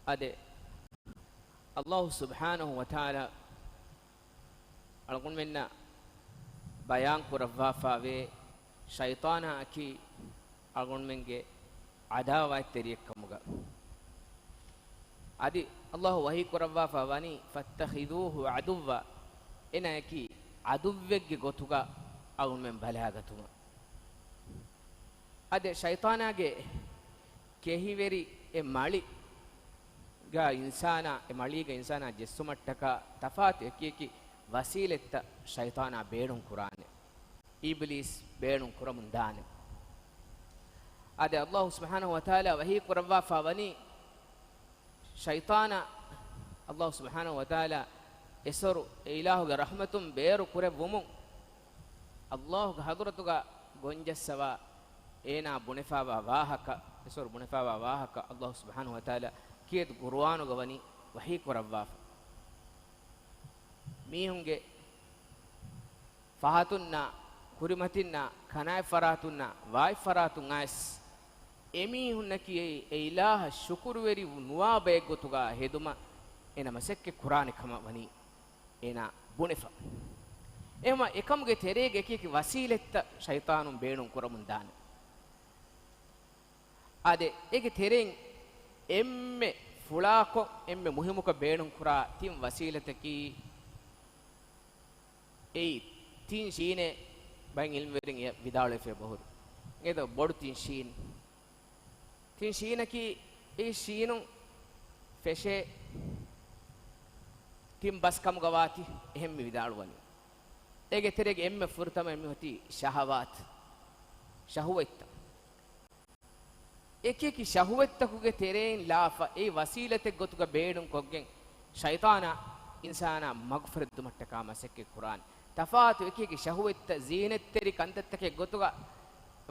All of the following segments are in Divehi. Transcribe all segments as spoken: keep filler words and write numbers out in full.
އާދެ، ﷲ ސުބްޙާނަހޫ ވަތަޢާލާ އަޅުގަނޑުމެންނަށް ބަޔާން ކުރައްވާފާވޭ، ޝައިޠާނާއަކީ އަޅުގަނޑުމެންގެ ޢަދާވާތްތެރިއެއްކަމުގަ. އަދި ﷲ ވަޙީ ކުރައްވާފާ ވަނީ، فَاتَّخِذُوهُ عَدُوًّا، އޭނާއަކީ ޢަދުއްވެއްގެ ގޮތުގަ އަޅުގަނޑުމެން ބަލާގަތުމަށް. އާދެ، ޝައިޠާނާގެ ކެހިވެރި އެ މަޅިގަ އިންސާނާ، އެ މަޅީގަ އިންސާނާ ޖެއްސުމަށްޓަކާ ތަފާތު އެކިއެކި ވަސީލަތްތައް ޝައިޠާނާ ބޭނުން ކުރާނެ. އިބްލީސް ބޭނުން ކުރަމުން ދާނެ. އާދެ، ﷲ ސުބްޙާނަހޫ ވަތަޢާލާ ވަޙީ ކުރައްވާފާ ވަނީ، ޝައިޠާނާ ﷲ ސުބްޙާނަހޫ ވަތަޢާލާ އެސޮރު އެ އިލާހުގެ ރަޙްމަތުން ބޭރު ކުރެއްވުމުން، ﷲގެ ޙަޟްރަތުގަ ގޮންޖައްސަވާ، އޭނާ ބުނެފާވާ ވާހަކަ، އެސޮރު ބުނެފާވާ ވާހަކަ ﷲ ސުބްޙާނަހޫ ވަތަޢާލާ ކީރިތި ޤުރުއާނުގަ ވަނީ ވަޙީ ކުރައްވާފަ. މީހުންގެ ފަހަތުންނާ، ކުރިމަތިންނާ، ކަނާތް ފަރާތުންނާ، ވާތް ފަރާތުން އައިސް، އެމީހުންނަކީ އެ، އެ އިލާހަށް ޝުކުރުވެރި ނުވާ ބައެއްގޮތުގަ ހެދުމަށް އޭނާ މަސައްކަތް ކުރާނެ ކަމަށް ވަނީ އޭނާ ބުނެފަ. އެހެންވީމަ އެކަމުގެ ތެރޭގަ އެކި އެކި ވަސީލަތްތައް ޝައިޠާނުން ބޭނުން ކުރަމުން ދާނެ. އާދެ، އޭގެ ތެރެއިން އެންމެ ފުޅާކޮށް، އެންމެ މުހިއްމުކޮށް ބޭނުން ކުރާ ތިން ވަސީލަތަކީ، އެއީ ތިން ޝީނެއް ބައެއް ޢިލްމުވެރިން އެ ވިދާޅުވެފައި ބަހުރު. އެނގޭތޯ ބޮޑު ތިން ޝީން. ތިން ޝީނަކީ، އެ ޝީނުން ފެށޭ ތިން ބަސް ކަމުގަ ވާތީ، އެހެން މި ވިދާޅުވަނީ. އޭގެ ތެރޭގެ އެންމެ ފުރަތަމަ މި އޮތީ ޝަހަވާތު، ޝަހުވަތްތައް. އެކި އެކި ޝަހުވަތްތަކުގެ ތެރެއިން ލާފަ، އެ ވަސީލަތެއް ގޮތުގަ ބޭނުން ކޮށްގެން، ޝައިޠާނާ އިންސާނާ މަގުފުރެއްދުމަށްޓަކާ މަސައްކަތް ކުރާނެ. ތަފާތު އެކި އެކި ޝަހުވަތްތައް، ޒީނަތްތެރި ކަންތައްތަކެއް ގޮތުގަ،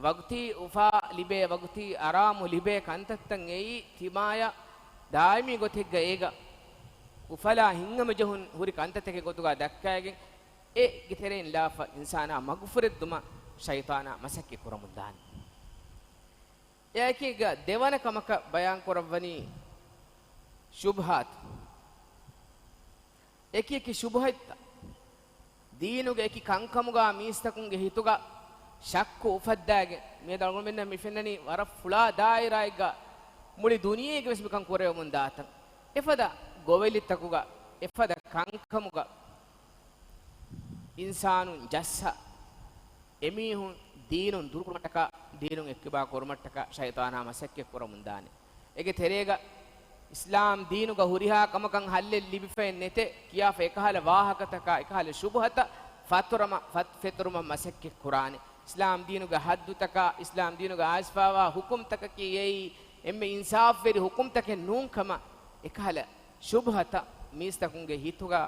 ވަގުތީ އުފާ ލިބޭ، ވަގުތީ އަރާމު ލިބޭ ކަންތައްތައް އެއީ ތިމާޔަށް ދާއިމީ ގޮތެއްގަ އޭގަ އުފަލާ ހިތްހަމަޖެހުން ހުރި ކަންތައްތަކެއް ގޮތުގަ ދައްކައިގެން، އޭގެ ތެރެއިން ލާފަ އިންސާނާ މަގުފުރެއްދުމަށް ޝައިޠާނާ މަސައްކަތް ކުރަމުން ދާނެ. އެއާއެކީގަ ދެވަނަ ކަމަކަށް ބަޔާން ކުރައްވަނީ ޝުބުހާތު. އެކި އެކި ޝުބުހަތްތައް، ދީނުގެ އެކި ކަންކަމުގަ މީސްތަކުންގެ ހިތުގަ ޝައްކު އުފައްދާގެން، މިއަދު އަޅުގަނޑުމެންނަށް މި ފެންނަނީ ވަރަށް ފުޅާ ދާއިރާއެއްގަ މުޅި ދުނިޔޭގެ ވެސް މިކަން ކުރެވެމުން ދާތަން. އެފަދަ ގޮވެލިތަކުގަ، އެފަދަ ކަންކަމުގަ އިންސާނުން ޖައްސަ، އެމީހުން ދީނުން ދުރުކުރުމަށްޓަކާ، ދީނުން އެއްކިބާ ކުރުމަށްޓަކާ ޝައިޠާނާ މަސައްކަތް ކުރަމުން ދާނެ. އޭގެ ތެރޭގަ އިސްލާމް ދީނުގަ ހުރިހާ ކަމަކަށް ހައްލެއް ލިބިފައެއް ނެތޭ ކިޔާފަ، އެކަހަލަ ވާހަކަތަކާ، އެކަހަލަ ޝުބުހަތައް ފަތުރަމަ-، ފަތް-، ފެތުރުމަށް މަސައްކަތް ކުރާނެ. އިސްލާމް ދީނުގެ ހައްދުތަކާ، އިސްލާމް ދީނުގަ އައިސްފާވާ ހުކުމްތަކަކީ އެއީ އެންމެ އިންސާފްވެރި ހުކުމްތަކެއް ނޫން ކަމަށް، އެކަހަލަ ޝުބުހަތައް މީސްތަކުންގެ ހިތުގަ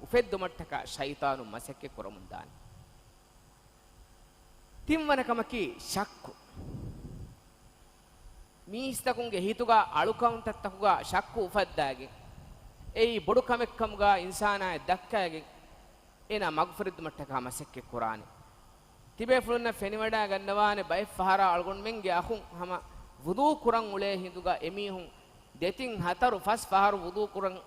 އުފެއްދުމަށްޓަކާ ޝައިޠާނުން މަސައްކަތް ކުރަމުން ދާނެ. ތިންވަނަ ކަމަކީ ޝައްކު. މީސްތަކުންގެ ހިތުގަ އަޅުކަންތައްތަކުގަ ޝައްކު އުފައްދާގެން، އެއީ ބޮޑު ކަމެއްކަމުގަ އިންސާނާއަށް ދައްކައިގެން، އޭނާ މަގުފުރެއްދުމަށްޓަކާ މަސައްކަތް ކުރާނެ. ތިބޭފުޅުންނަށް ފެނިވަޑައިގަންނަވާނެ، ބައެއް ފަހަރަށް އަޅުގަނޑުމެންގެ އަޚުން ހަމަ ވުޟޫ ކުރަން އުޅޭ ހިނދުގަ އެމީހުން ދެތިން ހަތަރު ފަސް ފަހަރު ވުޟޫ ކުރަން،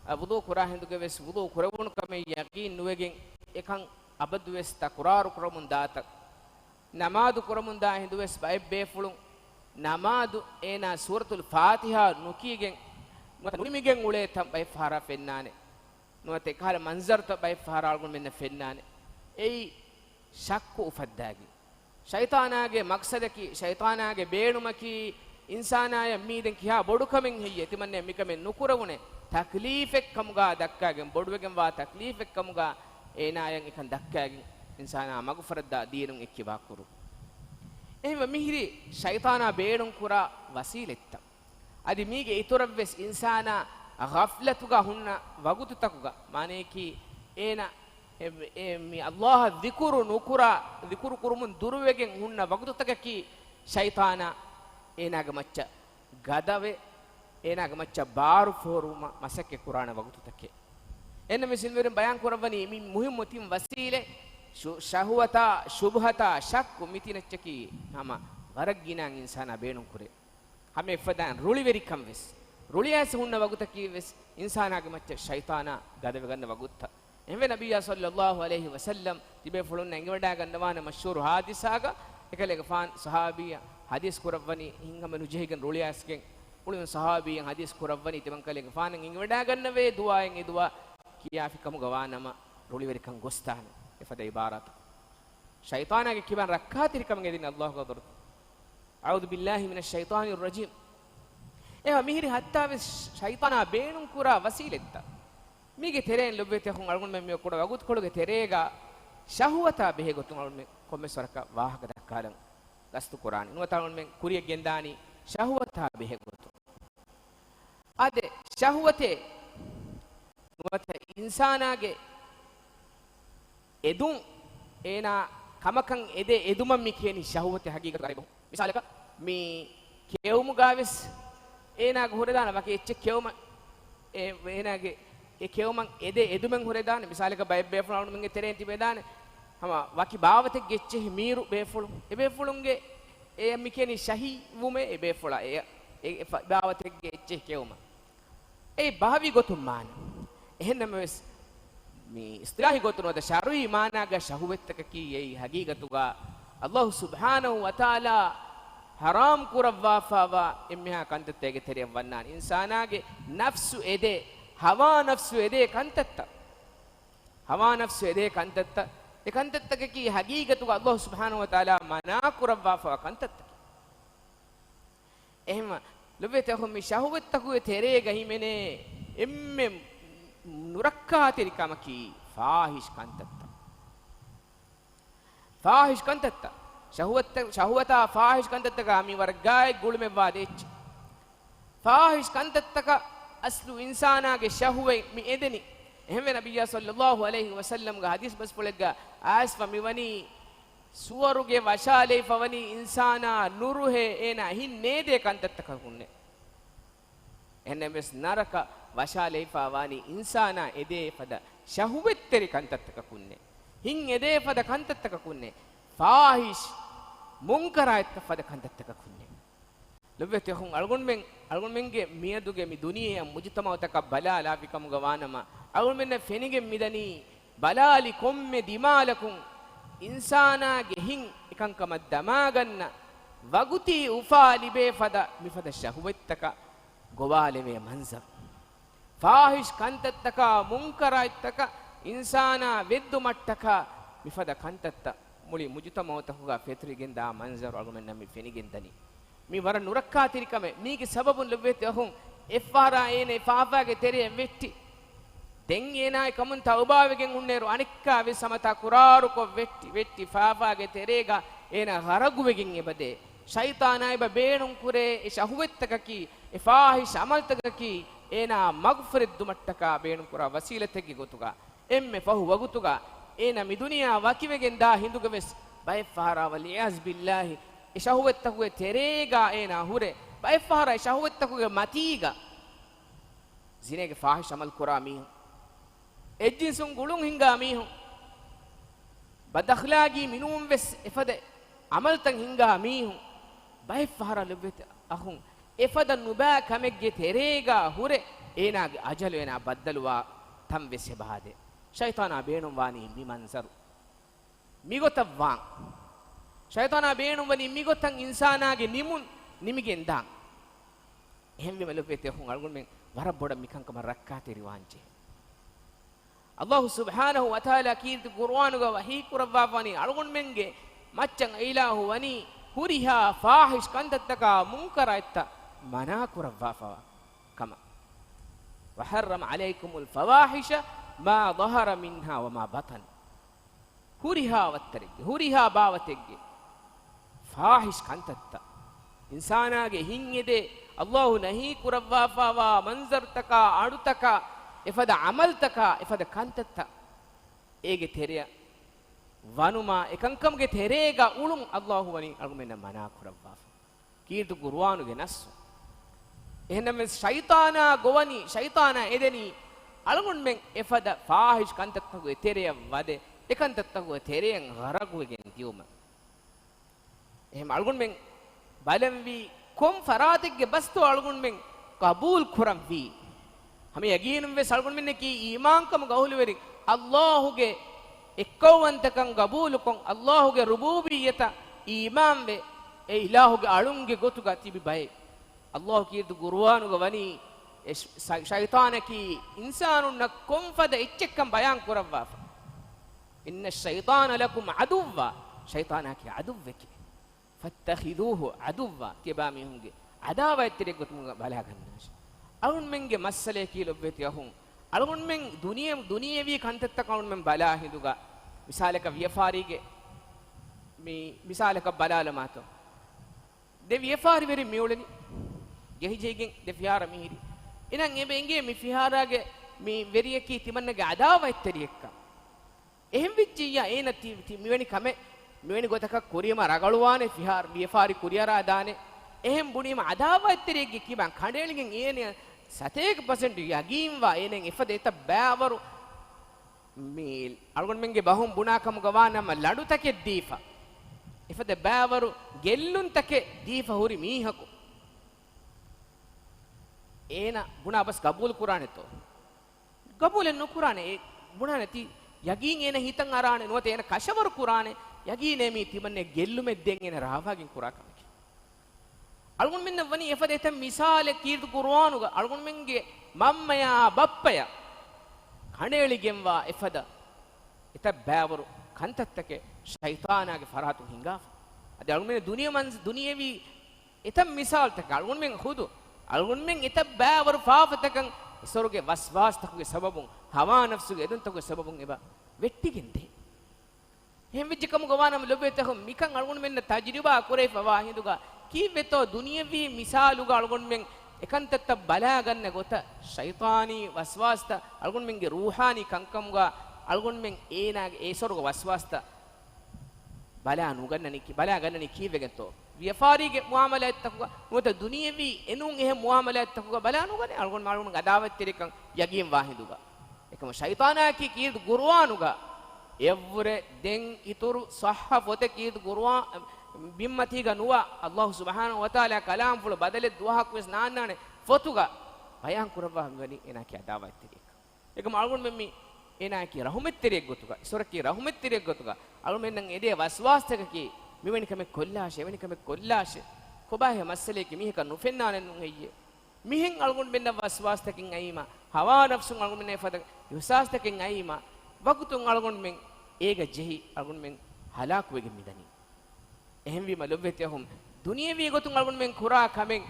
އަ، ވުޟޫ ކުރާ ހިނދުގެ ވެސް ވުޟޫ ކުރެވުނު ކަމެއް ޔަޤީން ނުވެގެން، އެކަން އަބަދުވެސް ތަކުރާރު ކުރަމުން ދާތަން. ނަމާދު ކުރަމުން ދާ ހިނދުވެސް ބައެއް ބޭފުޅުން ނަމާދު އޭނާ ސޫރަތުލް ފާތިޙާ ނުކީގެން ނުވަތަ ނުނިމިގެން އުޅޭ ތަން ބައެއް ފަހަރާ ފެންނާނެ. ނުވަތަ އެކަހަލަ މަންޒަރުތައް ބައެއް ފަހަރާ އަޅުގަނޑުމެންނަށް ފެންނާނެ. އެއީ ޝައްކު އުފައްދާގެން. ޝައިޠާނާގެ މަޤްޞަދަކީ، ޝައިޠާނާގެ ބޭނުމަކީ، އިންސާނާޔަށް މީދެން ކިހާ ބޮޑު ކަމެއް ހެއްޔޭ ތިމަންނަޔަށް މިކަމެއް ނުކުރެވުނޭ، ތަކްލީފެއް ކަމުގަ ދައްކާގެން، ބޮޑުވެގެންވާ ތަކްލީފެއް ކަމުގަ އޭނާޔަށް އެކަން ދައްކާގެން، އިންސާނާ މަގުފުރެއްދާ ދީނުން އެއްކިބާ ކުރުން. އެހެންވެ މިހިރީ ޝައިޠާނާ ބޭނުން ކުރާ ވަސީލަތްތައް. އަދި މީގެ އިތުރަށްވެސް އިންސާނާ ޣަފްލަތުގަ ހުންނަ ވަގުތުތަކުގަ، މާނަޔަކީ އޭނާ އެ، އެ، މި ﷲ އަށް ޛިކުރު ނުކުރާ، ޛިކުރު ކުރުމުން ދުރުވެގެން ހުންނަ ވަގުތުތަކަކީ ޝައިޠާނާ އޭނާގެ މައްޗަށް ގަދަވެ، އޭނާގެ މައްޗަށް ބާރު ފޯރުވުމަށް މަސައްކަތް ކުރާނެ ވަގުތުތަކެއް. އެންމެ ސިންވެރިން ބަޔާން ކުރައްވަނީ މި މުހިއްމު ތިން ވަސީލަތް، ޝު-، ޝަހުވަތާ، ޝުބުހަތާ، ޝައްކު، މި ތިނައްޗަކީ ހަމަ ވަރަށް ގިނައިން އިންސާނާ ބޭނުން ކުރޭ. ހަމަ އެފަދައިން ރުޅިވެރިކަން ވެސް. ރުޅިއައިސް ހުންނަ ވަގުތަކީ ވެސް އިންސާނާގެ މައްޗަށް ޝައިޠާނާ ގަދަވެގަންނަ ވަގުތުތައް. އެހެންވެ، ނަބިއްޔާ ޞައްލައްލާހު ޢަލައިހި ވަސައްލަމް ތިބޭފުޅުންނަށް އެނގިވަޑައިގަންނަވާނެ މަޝްހޫރު ޙާދިސާގަ، އެކަލޭގެފާނު ޞަޙާބީއަށް ޙަދީޘް ކުރައްވަނީ، ހިތްހަމަ ނުޖެހިގެން ރުޅިއައިސްގެން އުޅުނު ޞަޙާބީއަށް ޙަދީޘް ކުރައްވަނީ، ތިމަންކަލޭގެފާނަށް އެނގިވަޑައިގަންނަވޭ ދުޢާއެއް، އެ ދުޢާ ކިޔާފި ކަމުގަ ވާނަމަ، ރުޅިވެރިކަން ގޮސްދާނެ. އެފަދަ ޢިބާރާތަކުން ޝައިޠާނާގެ ކިބައިން ރައްކާތެރިކަމެއް އެދިން ﷲ ގެ ޙަޟްރަތު. أعوذ بالله من الشيطان الرجيم. އެހެންވެ، މިހިރީ ހައްތާވެސް ޝައިޠާނާ ބޭނުންކުރާ ވަސީލަތްތައް. މީގެ ތެރެއިން ލޮބުވެތި އަޚުން، އަޅުގަނޑުމެން މި ކުޑަ ވަގުތުކޮޅުގެ ތެރޭގަ ޝަހުވަތާ ބެހޭ ގޮތުން އަޅުގަނޑުމެން ކޮންމެސް ވަރަކަށް ވާހަކަ ދައްކާލަން ގަސްތު ކުރާނީ. ނުވަތަ އަޅުގަނޑުމެން ކުރިއަށް ގެންދާނީ ޝަހުވަތާ ބެހޭ ގޮތުން. އާދެ، ޝަހުވަތޭ ނުވަތަ އިންސާނާގެ އެދުން އޭނާ ކަމަކަށް އެދޭ އެދުމަށް މި ކިޔަނީ ޝަހުވަތެއް ހަގީގަތުގައި ބަހު. މިސާލަކަށް، މި ކެއުމުގަވެސް އޭނާގެ ހުރެދާނެ ވަކި އެއްޗެއް ކެއުމަށް، އެ، އޭނާގެ އެ ކެއުމަށް އެދޭ އެދުމެއް ހުރެދާނެ. މިސާލަކަށް ބައެއް ބޭފުޅުން އަޅުގަނޑުމެންގެ ތެރެއިން ތިބެދާނެ ހަމަ ވަކި ބާވަތެއްގެ އެއްޗެހި މީރު ބޭފުޅުން. އެ ބޭފުޅުންގެ އެ މި ކިޔަނީ ޝަހީ ވުމޭ އެ ބޭފުޅާ އެ، އެ، އެ ފަ-، ބާވަތެއްގެ އެއްޗެހި ކެއުމަށް. އެއީ ބަހަވީ ގޮތުން މާނަ. އެހެންނަމަވެސް، މި އިޞްޠިލާޙީ ގޮތުން ނުވަތަ ޝަރުޢީ މާނާގަ ޝަހުވަތްތަކަކީ އެއީ ޙަގީގަތުގަ ﷲ ސުބްޙާނަހޫ ވަތަޢާލާ ޙަރާމް ކުރައްވާފައިވާ އެންމެހާ ކަންތައްތަކެއްގެ ތެރެއަށް ވަންނާނެ. އިންސާނާގެ ނަފްސު އެދޭ، ހަވާ ނަފްސު އެދޭ ކަންތައްތައް. ހަވާ ނަފްސު އެދޭ ކަންތައްތައް. އެ ކަންތައްތަކަކީ ޙަގީގަތުގަ ﷲ ސުބްޙާނަހޫ ވަތަޢާލާ މަނާ ކުރައްވާފައިވާ ކަންތައްތަކެއް. އެހެންވެ، ލޮބުވެތި އަޚުން، މި ޝަހުވަތްތަކުގެ ތެރޭގަ ހިމެނޭ އެންމެ ނުރައްކާތެރި ކަމަކީ ފާޙިޝް ކަންތައްތައް. ފާޙިޝް ކަންތައްތައް. ޝަހުވަތްތައް، ޝަހުވަތާ ފާޙިޝް ކަންތައްތަކާ މި ވަރަށް ގާތް ގުޅުމެއްވާ ދޭއްޗެއް. ފާޙިޝް ކަންތައްތަކަށް އަސްލު އިންސާނާގެ ޝަހުވަތް މި އެދެނީ. އެހެންވެ، ނަބިއްޔާ ޞައްލައްލާހު ޢަލައިހި ވަސައްލަމްގެ ޙަދީޘް ބަސްފުޅެއްގަ އައިސްފަ މިވަނީ، ސުވަރުގެ ވަށާލެވިފަވަނީ އިންސާނާ ނުރުހޭ އޭނާ ހިތް ނޭދޭ ކަންތައްތަކަކުންނޭ. އެހެންނަމަވެސް ނަރަކަ ވަށާލެވިފަވަނީ އިންސާނާ އެދޭ ފަދަ ޝަހުވަތްތެރި ކަންތައްތަކަކުންނޭ. ހިތް އެދޭ ފަދަ ކަންތައްތަކަކުންނޭ. ފާޙިޝް މުންކަރާތްތައް ފަދަ ކަންތައްތަކަކުންނޭ. ލޮބުވެތި އަޚުން، އަޅުގަނޑުމެން، އަޅުގަނޑުމެންގެ މިއަދުގެ މި ދުނިޔެއަށް މުޖުތަމަޢުތަކަށް ބަލާލާފިކަމުގަ ވާނަމަ، އަޅުގަނޑުމެންނަށް ފެނިގެން މިދަނީ، ބަލާލި ކޮންމެ ދިމާލަކުން އިންސާނާގެ ހިތް އެކަންކަމަށް ދަމާގަންނަ ވަގުތީ އުފާ ލިބޭ ފަދަ މިފަދަ ޝަހުވަތްތަކަށް ގޮވާލެވޭ މަންޒަރު. ފާޙިޝް ކަންތައްތަކާ، މުންކަރާތްތަކަށް އިންސާނާ ވެއްދުމަށްޓަކާ މިފަދަ ކަންތައްތައް މުޅި މުޖުތަމަޢުތަކުގަ ފެތުރިގެންދާ މަންޒަރު އަޅުގަނޑުމެންނަށް މި ފެނިގެންދަނީ. މީ ވަރަށް ނުރައްކާތެރިކަމެއް. މީގެ ސަބަބުން ލޮބުވެތި އަޚުން، އެއްފަހަރާ އޭނަ އެ ފާފާގެ ތެރެއަށް ވެއްޓި. ދެން އޭނާ އެކަމުން ތައުބާވެގެން ހުންނައިރު އަނެއްކާވެސް ހަމަތާ ކުރާރުކޮށް ވެއްޓި، ވެއްޓި ފާފާގެ ތެރޭގަ އޭނާ ޣަރަގުވެގެން އެބަދޭ. ޝައިޠާނާ އެބަ ބޭނުންކުރޭ އެ ޝަހުވަތްތަކަކީ، އެ ފާޙިޝް ޢަމަލްތަކަކީ އޭނާ މަގުފުރެއްދުމަށްޓަކާ ބޭނުންކުރާ ވަސީލަތެއްގެ ގޮތުގަ. އެންމެ ފަހު ވަގުތުގަ އޭނާ މި ދުނިޔެއާ ވަކިވެގެން ދާ ހިނދުގަވެސް ބައެއްފަހަރާ ވަލްޢިޔާޛު ބިއްލާހި އެ ޝަހުވަތްތަކުގެ ތެރޭގަ އޭނާ ހުރެ، ބައެއްފަހަރާ އެ ޝަހުވަތްތަކުގެ މަތީގަ ޒިނޭގެ ފާޙިޝް ޢަމަލު ކުރާ މީހުން، އެއްޖިންސުން ގުޅުން ހިންގާ މީހުން، ބަދްއަޚްލާގީ މިނޫންވެސް އެފަދަ ޢަމަލުތައް ހިންގާ މީހުން، ބައެއްފަހަރާ ލޮބުވެތި އަޚުން، އެފަދަ ނުބައި ކަމެއްގެ ތެރޭގަ ހުރެ އޭނާގެ އަޖަލު އޭނާ ބައްދަލުވާ ތަން ވެސް އެބަހާދޭ. ޝައިޠާނާ ބޭނުންވާނީ މި މަންޒަރު. މިގޮތަށް ވާން. ޝައިޠާނާ ބޭނުންވަނީ މިގޮތަށް އިންސާނާގެ ނިމުން ނިމިގެން ދާން. އެހެންވީމަ ލޮބުވެތި އަޚުން، އަޅުގަނޑުމެން ވަރަށް ބޮޑަށް މިކަންކަމަށް ރައްކާތެރިވާންޖެހޭ. ﷲ ސުބްޙާނަހޫ ވަތަޢާލާ ކީރިތި ޤުރުއާނުގަ ވަޙީ ކުރައްވާފަވަނީ އަޅުގަނޑުމެންގެ މައްޗަށް އިލާހު ވަނީ ހުރިހާ ފާޙިޝް ކަންތައްތަކާ މުންކަރާތްތައް މަނާ ކުރައްވާފަވާ ކަމަށް. وحرم عليكم الفواحش ما ظهر منها وما بطن. ހުރިހާ ވައްތަރެއްގެ، ހުރިހާ ބާވަތެއްގެ ފާޙިޝް ކަންތައްތައް، އިންސާނާގެ ހިތް އެދޭ، ﷲ ނަހީ ކުރައްވާފައިވާ މަންޒަރުތަކާ، އަޑުތަކާ، އެފަދަ ޢަމަލުތަކާ، އެފަދަ ކަންތައްތައް އޭގެ ތެރެއަށް ވަނުމާ، އެކަންކަމުގެ ތެރޭގަ އުޅުން ﷲ ވަނީ އަޅުގަނޑުމެންނަށް މަނާ ކުރައްވާފަ. ކީރިތި ޤުރުއާނުގެ ނައްޞު. އެހެންނަމަވެސް، ޝައިޠާނާ ގޮވަނީ، ޝައިޠާނާ އެދެނީ، އަޅުގަނޑުމެން އެފަދަ ފާޙިޝް ކަންތައްތަކުގެ ތެރެއަށް ވަދެ، އެކަންތައްތަކުގެ ތެރެއަށް ޣަރަގުވެގެން ދިޔުމަށް. އެހެން އަޅުގަނޑުމެން ބަލަންވީ، ކޮން ފަރާތެއްގެ ބަސްތޯ އަޅުގަނޑުމެން ޤަބޫލު ކުރަންވީ. ހަމަ ޔަގީނުން ވެސް އަޅުގަނޑުމެންނަކީ އީމާންކަމުގެ އަހުލުވެރިން، އައްލާހުގެ އެއްކައުވަންތަކަން ޤަބޫލުކޮށް، އައްލާހުގެ ރުބޫބިއްޔަތަށް އީމާންވެ، އެ އިލާހުގެ އަޅުންގެ ގޮތުގަ ތިބި ބައެއް. އައްލާހު ކީރިތި ޤުރުއާނުގަ ވަނީ، އެ ޝަ-، ޝައި-، ޝައިޠާނަކީ އިންސާނުންނަށް ކޮންފަދަ އެއްޗެއްކަން ބަޔާން ކުރައްވާފަ. إن الشيطان لكم عدو، ޝައިޠާނަކީ ޢަދުއްވެކޭ. فاتخذوه عدوا، ތިޔަބާމީހުންގެ ޢަދާވާތްތެރިއެއް ގޮތުމުގަ ބަލާގަންނާށި. އަޅުންމެންގެ މައްސަލަޔަކީ ލޮބުވެތި އަޚުން، އަޅުގަނޑުމެން ދުނިޔެ-، ދުނިޔެވީ ކަންތައްތަކަށް އަޅުންމެން ބަލާ ހިނދުގަ، މިސާލަކަށް ވިޔަފާރީގެ، މި މިސާލަކަށް ބަލާލަމާތޯ. ދެ ވިޔަފާރިވެރިން މިއުޅެނީ. ޖެހިޖެހިގެން ދެ ފިހާރަ މިހިރީ. އެހެން އެބަ އެނގޭ މި ފިހާރާގެ މި ވެރިޔަކީ ތިމަންނަގެ ޢަދާވާތްތެރިއެއްކަން. އެހެން ވެއްޖިއްޔާ އޭނަ ތި-، ތި-، މިވެނި ކަމެއް، މިވެނި ގޮތަކަށް ކުރީމަ ރަގަޅުވާނެ، ފިހާ-، ވިޔަފާރި ކުރިއަރާ ދާނެ. އެހެން ބުނީމަ ޢަދާވާތްތެރިއެއްގެ ކިބައިން ކަނޑައެޅިގެން އޭނަ ސަތޭކަ ޕަސެންޓް ޔަގީންވާ އޭނައަށް އެފަދަ އެތައް ބައިވަރު މި އަޅުގަނޑުމެންގެ ބަހުން ބުނާ ކަމުގަ ވާނަމަ ލަޑުތަކެއް ދީފަ، އެފަދަ ބައިވަރު ގެއްލުންތަކެއް ދީފަ ހުރި މީހަކު އޭނަ ބުނާ ބަސް ގަބޫލު ކުރާނެތޯ؟ ގަބޫލެއް ނުކުރާނެ. އެ ބުނާނެ ތި ޔަގީން އޭނަ ހިތަށް އަރާނެ ނުވަތަ އޭނަ ކަށަވަރު ކުރާނެ. ޔަގީނޭ މީ ތިމަންނެ ގެއްލުމެއް ދޭން އޭނަ ރާވާގެން ކުރާ ކަމެކޭ. އަޅުގަނޑުމެންނަށް ވަނީ އެފަދަ އެތައް މިސާލެއް ކީރިތި ޤުރުއާނުގަ އަޅުގަނޑުމެންގެ މަންމަޔާ ބައްޕަޔަށް ކަނޑައެޅިގެންވާ އެފަދަ އެތައް ބައިވަރު ކަންތައްތަކެއް ޝައިޠާނާގެ ފަރާތުން ހިނގާފަ. އަދި އަޅުގަނޑުމެން ދުނިޔެ މަންޒަ-، ދުނިޔެވީ އެތައް މިސާލުތަކެއް އަޅުގަނޑުމެން ޚުދު އަޅުގަނޑުމެން އެތައް ބައިވަރު ފާފަތަކަށް އިސޮރުގެ ވަސްވާސްތަކުގެ ސަބަބުން، ހަވާ ނަފްސުގެ އެދުންތަކުގެ ސަބަބުން އެބަ ވެއްޓިގެން ދޭ. އެހެން ވެއްޖެ ކަމުގަ ވާނަމަ ލޮބުވެތި އަޚުން މިކަން އަޅުގަނޑުމެންނަށް ތަޖުރިބާ ކުރެވިފަވާ ހިނދުގަ ކީއްވެތޯ ދުނިޔެވީ މިސާލުގަ އަޅުގަނޑުމެން އެކަންތައްތައް ބަލާގަންނަ ގޮތަށް ޝައިޠާނީ ވަސްވާސްތައް އަޅުގަނޑުމެންގެ ރޫޙާނީ ކަންކަމުގަ އަޅުގަނޑުމެން އޭނާގެ އޭ އިސޮރުގެ ވަސްވާސްތައް ބަލާ ނުގަންނަނީ ކި-، ބަލާ ގަންނަނީ ކީއްވެގެންތޯ؟ ވިޔަފާރީގެ މުއާމަލާތްތަކުގަ ނުވަތަ ދުނިޔެވީ އެނޫން އެހެން މުއާމަލާތްތަކުގަ ބަލާ ނުގަނެ. އަޅުގަނޑު މާ އަޅުގަނޑު ޢަދާވަތްތެރިކަން ޔަގީން ވާ ހިނދުގަ. އެކަމަ ޝައިޠާނާއަކީ ކީރިތި ޤުރުއާނުގަ އެއަށްވުރެ ދެން އިތުރު ޞައްޙަ ފޮތެއް ކީރިތި ޤުރުއާ-، ބިންމަތީގަ ނުވާ، އައްލާހު ސުބްޙާނަހޫ ވަތަޢާލާ ކަލާމްފުޅު ބަދަލެއް ދުވަހަކުވެސް ނާންނާނެ ފޮތުގަ ބަޔާން ކުރައްވާ މިވަނީ އޭނާއަކީ ޢަދާވަތްތެރި. އެކަމަ އަޅުގަނޑުމެން މި އޭނާއަކީ ރަޙުމަތްތެރިއެއް ގޮތުގަ، އިސޮރަކީ ރަޙުމަތްތެރިއެއް ގޮތުގަ، އަޅުމެންނަށް އެދޭ ވަސްވާސްތަކަކީ މިވެނި ކަމެއް ކޮށްލާށޭ، އެވެނި ކަމެއް ކޮށްލާށޭ. ކޮބާހޭ މައްސަލައަކީ މީހަކަށް ނުފެންނާނެ ނޫން ހެއްޔޭ؟ މިހެން އަޅުގަނޑުމެންނަށް ވަސްވާސްތަކެއް އައީމަ، ހަވާ ނަފްސުން އަޅުގަނޑުމެންނަށް ފަދަ އިޙްސާސްތަކެއް އައީމަ، ވަގުތުން އަޅުގަނޑުމެން އޭގަ ޖެހި އަޅުގަނޑުމެން ހަލާކުވެގެން މިދަނީ. އެހެންވީމަ ލޮބުވެތި އަޚުން، ދުނިޔެވީ ގޮތުން އަޅުގަނޑުމެން ކުރާ ކަމެއް،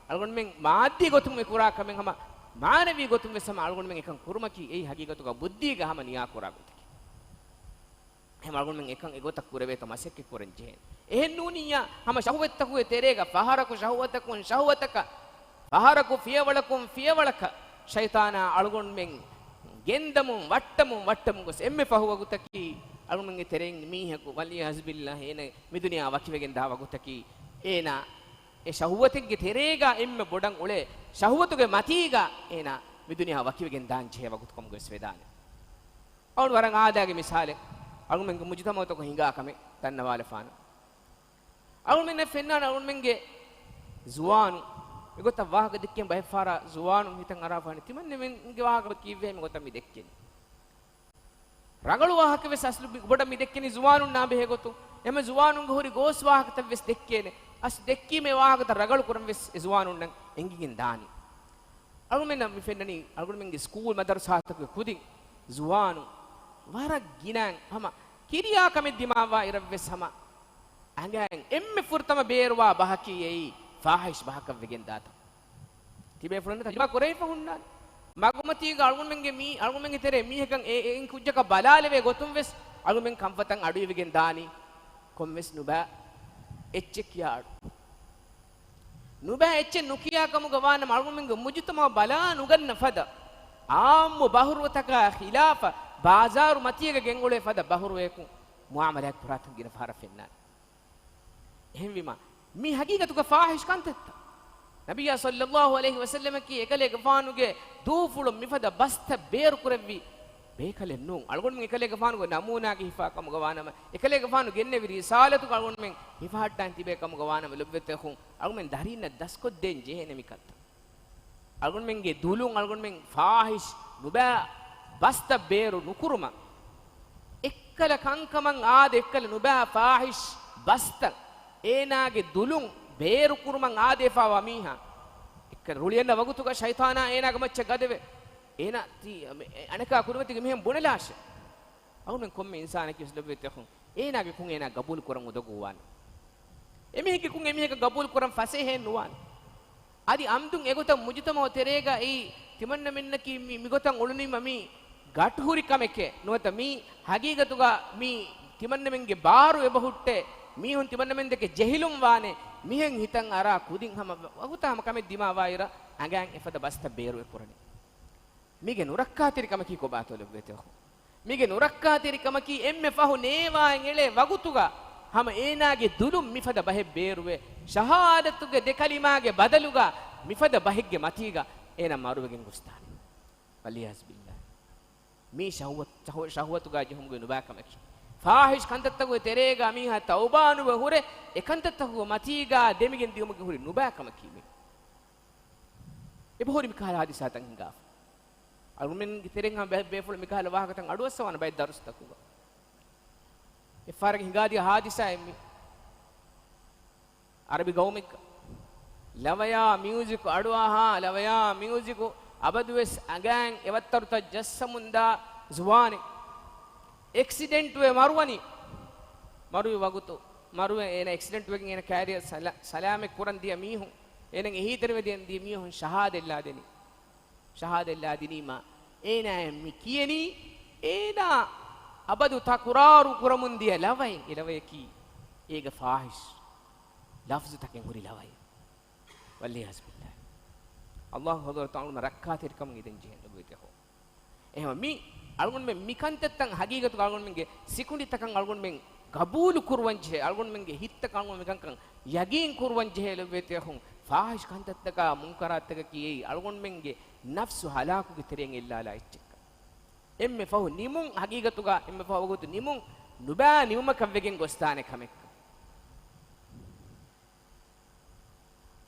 އަޅުގަނޑުމެން މާއްދީ ގޮތުން މި ކުރާ ކަމެއް ހަމަ، މާނަވީ ގޮތުން ވެސް ހަމަ އަޅުގަނޑުމެން އެކަން ކުރުމަކީ އެއީ ހަގީގަތުގަ ބުއްދީގަ ހަމަ ނިޔާ ކުރާ ގޮތަކީ. އެހެން އަޅުގަނޑުމެން އެކަން އެގޮތަށް ކުރެވޭތޯ މަސައްކަތް ކުރަން ޖެހޭނެ. އެހެން ނޫނިއްޔާ ހަމަ ޝަހުވަތްތަކުގެ ތެރޭގަ ފަހަރަކު ޝަހުވަތަކުން ޝަހުވަތަކަށް، ފަހަރަކު ފިޔަވަޅަކުން ފިޔަވަޅަކަށް ޝައިޠާނާ އަޅުގަނޑުމެން ގެންދަމުން ވައްޓަމުން ވައްޓަމުން ގޮސް އެންމެ ފަހު ވަގުތަކީ އަޅުގަނޑުމެންގެ ތެރެއިން މީހަކު ވަލްއިޔާޒުބިއްލާހް އޭނަ މި ދުނިޔާ ވަކިވެގެން ދާ ވަގުތަކީ އޭނާ އެ ޝަހުވަތެއްގެ ތެރޭގަ އެންމެ ބޮޑަށް އުޅޭ ޝަހުވަތުގެ މަތީގަ އޭނާ މި ދުނިޔާ ވަކިވެގެން ދާން ޖެހޭ ވަގުތު ކަމުގަ ވެސް ވެދާނެ. އަޅުގަނޑު ވަރަށް އާދައިގެ މިސާލެއް އަޅުގަނޑުމެންގެ މުޖުތަމަޢުތަކުގަ ހިނގާ ކަމެއް ދަންނަވާލަފާނަން. އަޅުގަނޑުމެންނަށް ފެންނާނެ އަޅުގަނޑުމެންގެ ޒުވާނުން މިގޮތަށް ވާހަކަ ދެއްކެން ބައެއް ފަހަރަށް ޒުވާނުން ހިތަށް އަރާފާނެ ތިމަންނެމެންގެ ވާހަކަ ކީއްވެ މިގޮތަށް މި ދެއްކެނީ. ރަގަޅު ވާހަކަ ވެސް އަސްލު ބޮޑަށް މި ދެއްކެނީ ޒުވާނުންނާ ބެހޭ ގޮތުން. އެހެން ޒުވާނުންގެ ހުރި ގޯސް ވާހަކަތައް ވެސް ދެއްކޭނެ. އަސް ދެއްކީމޭ ވާހަކަތައް ރަގަޅު ކުރަން ވެސް އެ ޒުވާނުންނަށް އެނގިގެން ދާނީ. އަޅުގަނޑުމެންނަށް މި ފެންނަނީ އަޅުގަނޑުމެންގެ ސްކޫލް މަދަރުސާތަކުގެ ކުދިން ޒުވާނުން ވަރަށް ގިނައިން ހަމަ ކިރިޔާ ކަމެއް ދިމާވާ އިރަށް ވެސް ހަމަ އަނގައިން އެންމެ ފުރަތަމަ ބޭރުވާ ބަހަކީ އެއީ ފާހިޝް ބަހަކަށް ވެގެން ދާތަން. ތިބޭފުޅުންނަށް ތަޖުރިބާ ކުރެވިފަ ހުންނާނެ. މަގުމަތީގަ އަޅުގަނޑުމެންގެ މީ، އަޅުގަނޑުމެންގެ ތެރޭ މީހަކަށް އެ، އެ، އެއިން ކުއްޖަކަށް ބަލާލެވޭ ގޮތުން ވެސް އަޅުގަނޑުމެން ކަންފަތަށް އަޑުއިވިގެން ދާނީ. ކޮންމެސް ނުބައި އެއްޗެއް ކިޔާ އަޑު. ނުބައި އެއްޗެއް ނުކިޔާ ކަމުގަ ވާނަމަ އަޅުގަނޑުމެންގެ މުޖުތަމަޢު ބަލާ ނުގަންނަ ފަދަ، އާއްމު ބަހުރުވަތަކާ ޚިލާފަށް ބާޒާރު މަތީގަ ގެންގުޅޭ ފަދަ ބަހުރުވަޔަކު މުއާމަލާތް ކުރާތަން ގިނަ ފަހަރަށް ފެންނާނެ. އެހެންވީމަ، މީ ހަގީގަތުގަ ފާހިޝް ކަންތައްތައް. ނަބިއްޔާ ޞައްލައްލާހު ޢަލައިހި ވަސައްލަމަކީ އެކަލޭގެފާނުގެ ދޫފުޅުން މިފަދަ ބަސްތައް ބޭރުކުރެއްވި ބޭކަލެއް ނޫން. އަޅުގަނޑުމެން އެކަލޭގެފާނުގެ ނަމޫނާގެ ހިފާ ކަމުގަ ވާނަމަ، އެކަލޭގެފާނު ގެންނެވި ރިސާލަތުގަ އަޅުގަނޑުމެން ހިފަހައްޓާން ތިބޭ ކަމުގަ ވާނަމަ، ލޮބުވެތި އަޚުން، އަޅުގަނޑުމެން ދަރީންނަށް ދަސްކޮށްދޭން ޖެހޭނެ މި ކަންތައް. އަޅުގަނޑުމެންގެ ދުލުން އަޅުގަނޑުމެން ފާހިޝް ނުބައި ބަސްތައް ބޭރު ނުކުރުމަށް، އެއްކަލަ ކަންކަމަށް އާދެ، އެއްކަލަ ނުބައި ފާހިޝް ބަސްތައް އޭނާގެ ދުލުން ބޭރު ކުރުމަށް އާދެފާވާ މީހާ، އެއްކަލަ ރުޅިއަންނަ ވަގުތުގަ ޝައިޠާނާ އޭނާގެ މައްޗަށް ގަދަވެ، އޭނާ ތީ އަނެކާ ކުރިމަތީގަ މިހެން ބުނެލާށޭ. އަހުމެން ކޮންމެ އިންސާނަކީ ލޮބުވެތި އަޚުން، އޭނާގެ ކުން އޭނާ ގަބޫލު ކުރަން އުނދަގޫވާނެ. އެމީހެއްގެ ކުން އެމީހަކަށް ގަބޫލު ކުރަން ފަސޭހައެއް ނުވާނެ. އަދި އަމްދުން އެގޮތަށް މުޖުތަމަޢު ތެރޭގައި ތިމަންނަމެންނަކީ މި، މިގޮތަށް އުޅުނީމަ މީ ގަޓުހުރި ކަމެކޭ ނުވަތަ މީ ހަގީގަތުގަ މީ ތިމަންނަމެންގެ ބާރު އެބަހުއްޓޭ، މީހުން ތިމަންނަމެންދެކެ ޖެހިލުން ވާނެ، މިހެން ހިތަށް އަރާ ކުދިން ހަމަ ވަގުތާ ހަމަ ކަމެއް ދިމާވާއިރަށް އަނގައިން އެފަދަ ބަސްތައް ބޭރުވެ ކުރަނީ. މީގެ ނުރައްކާތެރިކަމަކީ ކޮބާތޯ ލޮބުވެތި އަޚުން؟ މީގެ ނުރައްކާތެރިކަމަކީ އެންމެ ފަހު ނޭވާއިން އެޅޭ ވަގުތުގަ ހަމަ އޭނާގެ ދުލުން މިފަދަ ބަހެއް ބޭރުވެ، ޝަހާދަތުގެ ދެ ކަލިމާގެ ބަދަލުގަ މިފަދަ ބަހެއްގެ މަތީގަ އޭނާ މަރުވެގެން ގޮސްދާނެ. ވަލްޢިޔާޛު ބިއްލާހި. މީ ޝަހުވަތު، ޝަހު-، ޝަހުވަތުގަ ޖެހުމުގެ ނުބައިކަމަކީ. ފާހިޝް ކަންތައްތަކުގެ ތެރޭގަ މީހާ ތައުބާނުވެ ހުރެ، އެ ކަންތައްތަކުގެ މަތީގަ ދެމިގެން ދިޔުމުގެ ހުރި ނުބައިކަމަކީ މީ. އެބަހުރި މިކަހަލަ ހާދިސާތައް ހިނގާފަ. އަޅުމެންގެ ތެރެއިން ހަމަ ބޭ-، ބޭފުޅުން މިކަހަލަ ވާހަކަތައް އަޑުއައްސަވާނެ ބައެއް ދަރުސްތަކުގަ. އެއްފަހަރަކަށް ހިނގާދިޔަ ހާދިސާއެއް މީ. އަރަބި ގައުމެއްގަ ލަވަޔާ މިއުޒިކު އަޑުއަހާ، ލަވަޔާ މިއުޒިކު އަބަދުވެސް އަނގައިން އެވައްތަރުތައް ޖައްސަމުންދާ ޒުވާނެއް އެކްސިޑެންޓުވެ މަރުވަނީ. މަރުވި ވަގުތު، މަރުވެ އޭނަ އެކްސިޑެންޓުވެގެން އޭނަ ކައިރިއަށް ސަލާ-، ސަލާމަތް ކުރަން ދިޔަ މީހުން، އޭނަ އެހީތެރިވެދިޔަ މީހުން ޝަހާދަތްލާދެނީ. ޝަހާދަތްލާ ދިނީމާ، އޭނާއަށް މި ކިޔަނީ، އޭނާ އަބަދު ތަކުރާރު ކުރަމުން ދިޔަ ލަވައެއް، އެ ލަވަޔަކީ އޭގަ ފާހިޝް ލަފްޒުތަކެއް ހުރި ލަވައެއް. ވަލްޢިޔާޛު ބިއްލާހި. އައްލާހު ޙަޟްރަތު އަޅުގަނޑު ރައްކާތެރިކަމުން އިދެން ޖެހޭ ލޮބުވެތި އަޚުން. އެހެންވީމަ މި އަޅުގަނޑުމެން މި ކަންތައްތައް ހަގީގަތުގަ އަޅުގަނޑުމެންގެ ސިކުނޑިތަކަށް އަޅުގަނޑުމެން ގަބޫލު ކުރުވަން ޖެހޭ، އަޅުގަނޑުމެންގެ ހިތްތަކަށް އަޅުގަނޑުމެން ކަންކަން ޔަގީން ކުރުވަން ޖެހޭ ލޮބުވެތި އަޚުން. ފާހިޝް ކަންތައްތަކާ މުންކަރާތްތަކަކީ އެއީ އަޅުގަނޑުމެންގެ ނަފްސު ހަލާކުގެ ތެރެއިން އެއްލާލާ އެއްޗެއްކަން. އެންމެ ފަހު ނިމުން ހަގީގަތުގަ އެންމެ ފަހު ވަގުތު ނިމުން ނުބައި ނިމުމަކަށް ވެގެން ގޮސްދާނެ ކަމެއްކަން.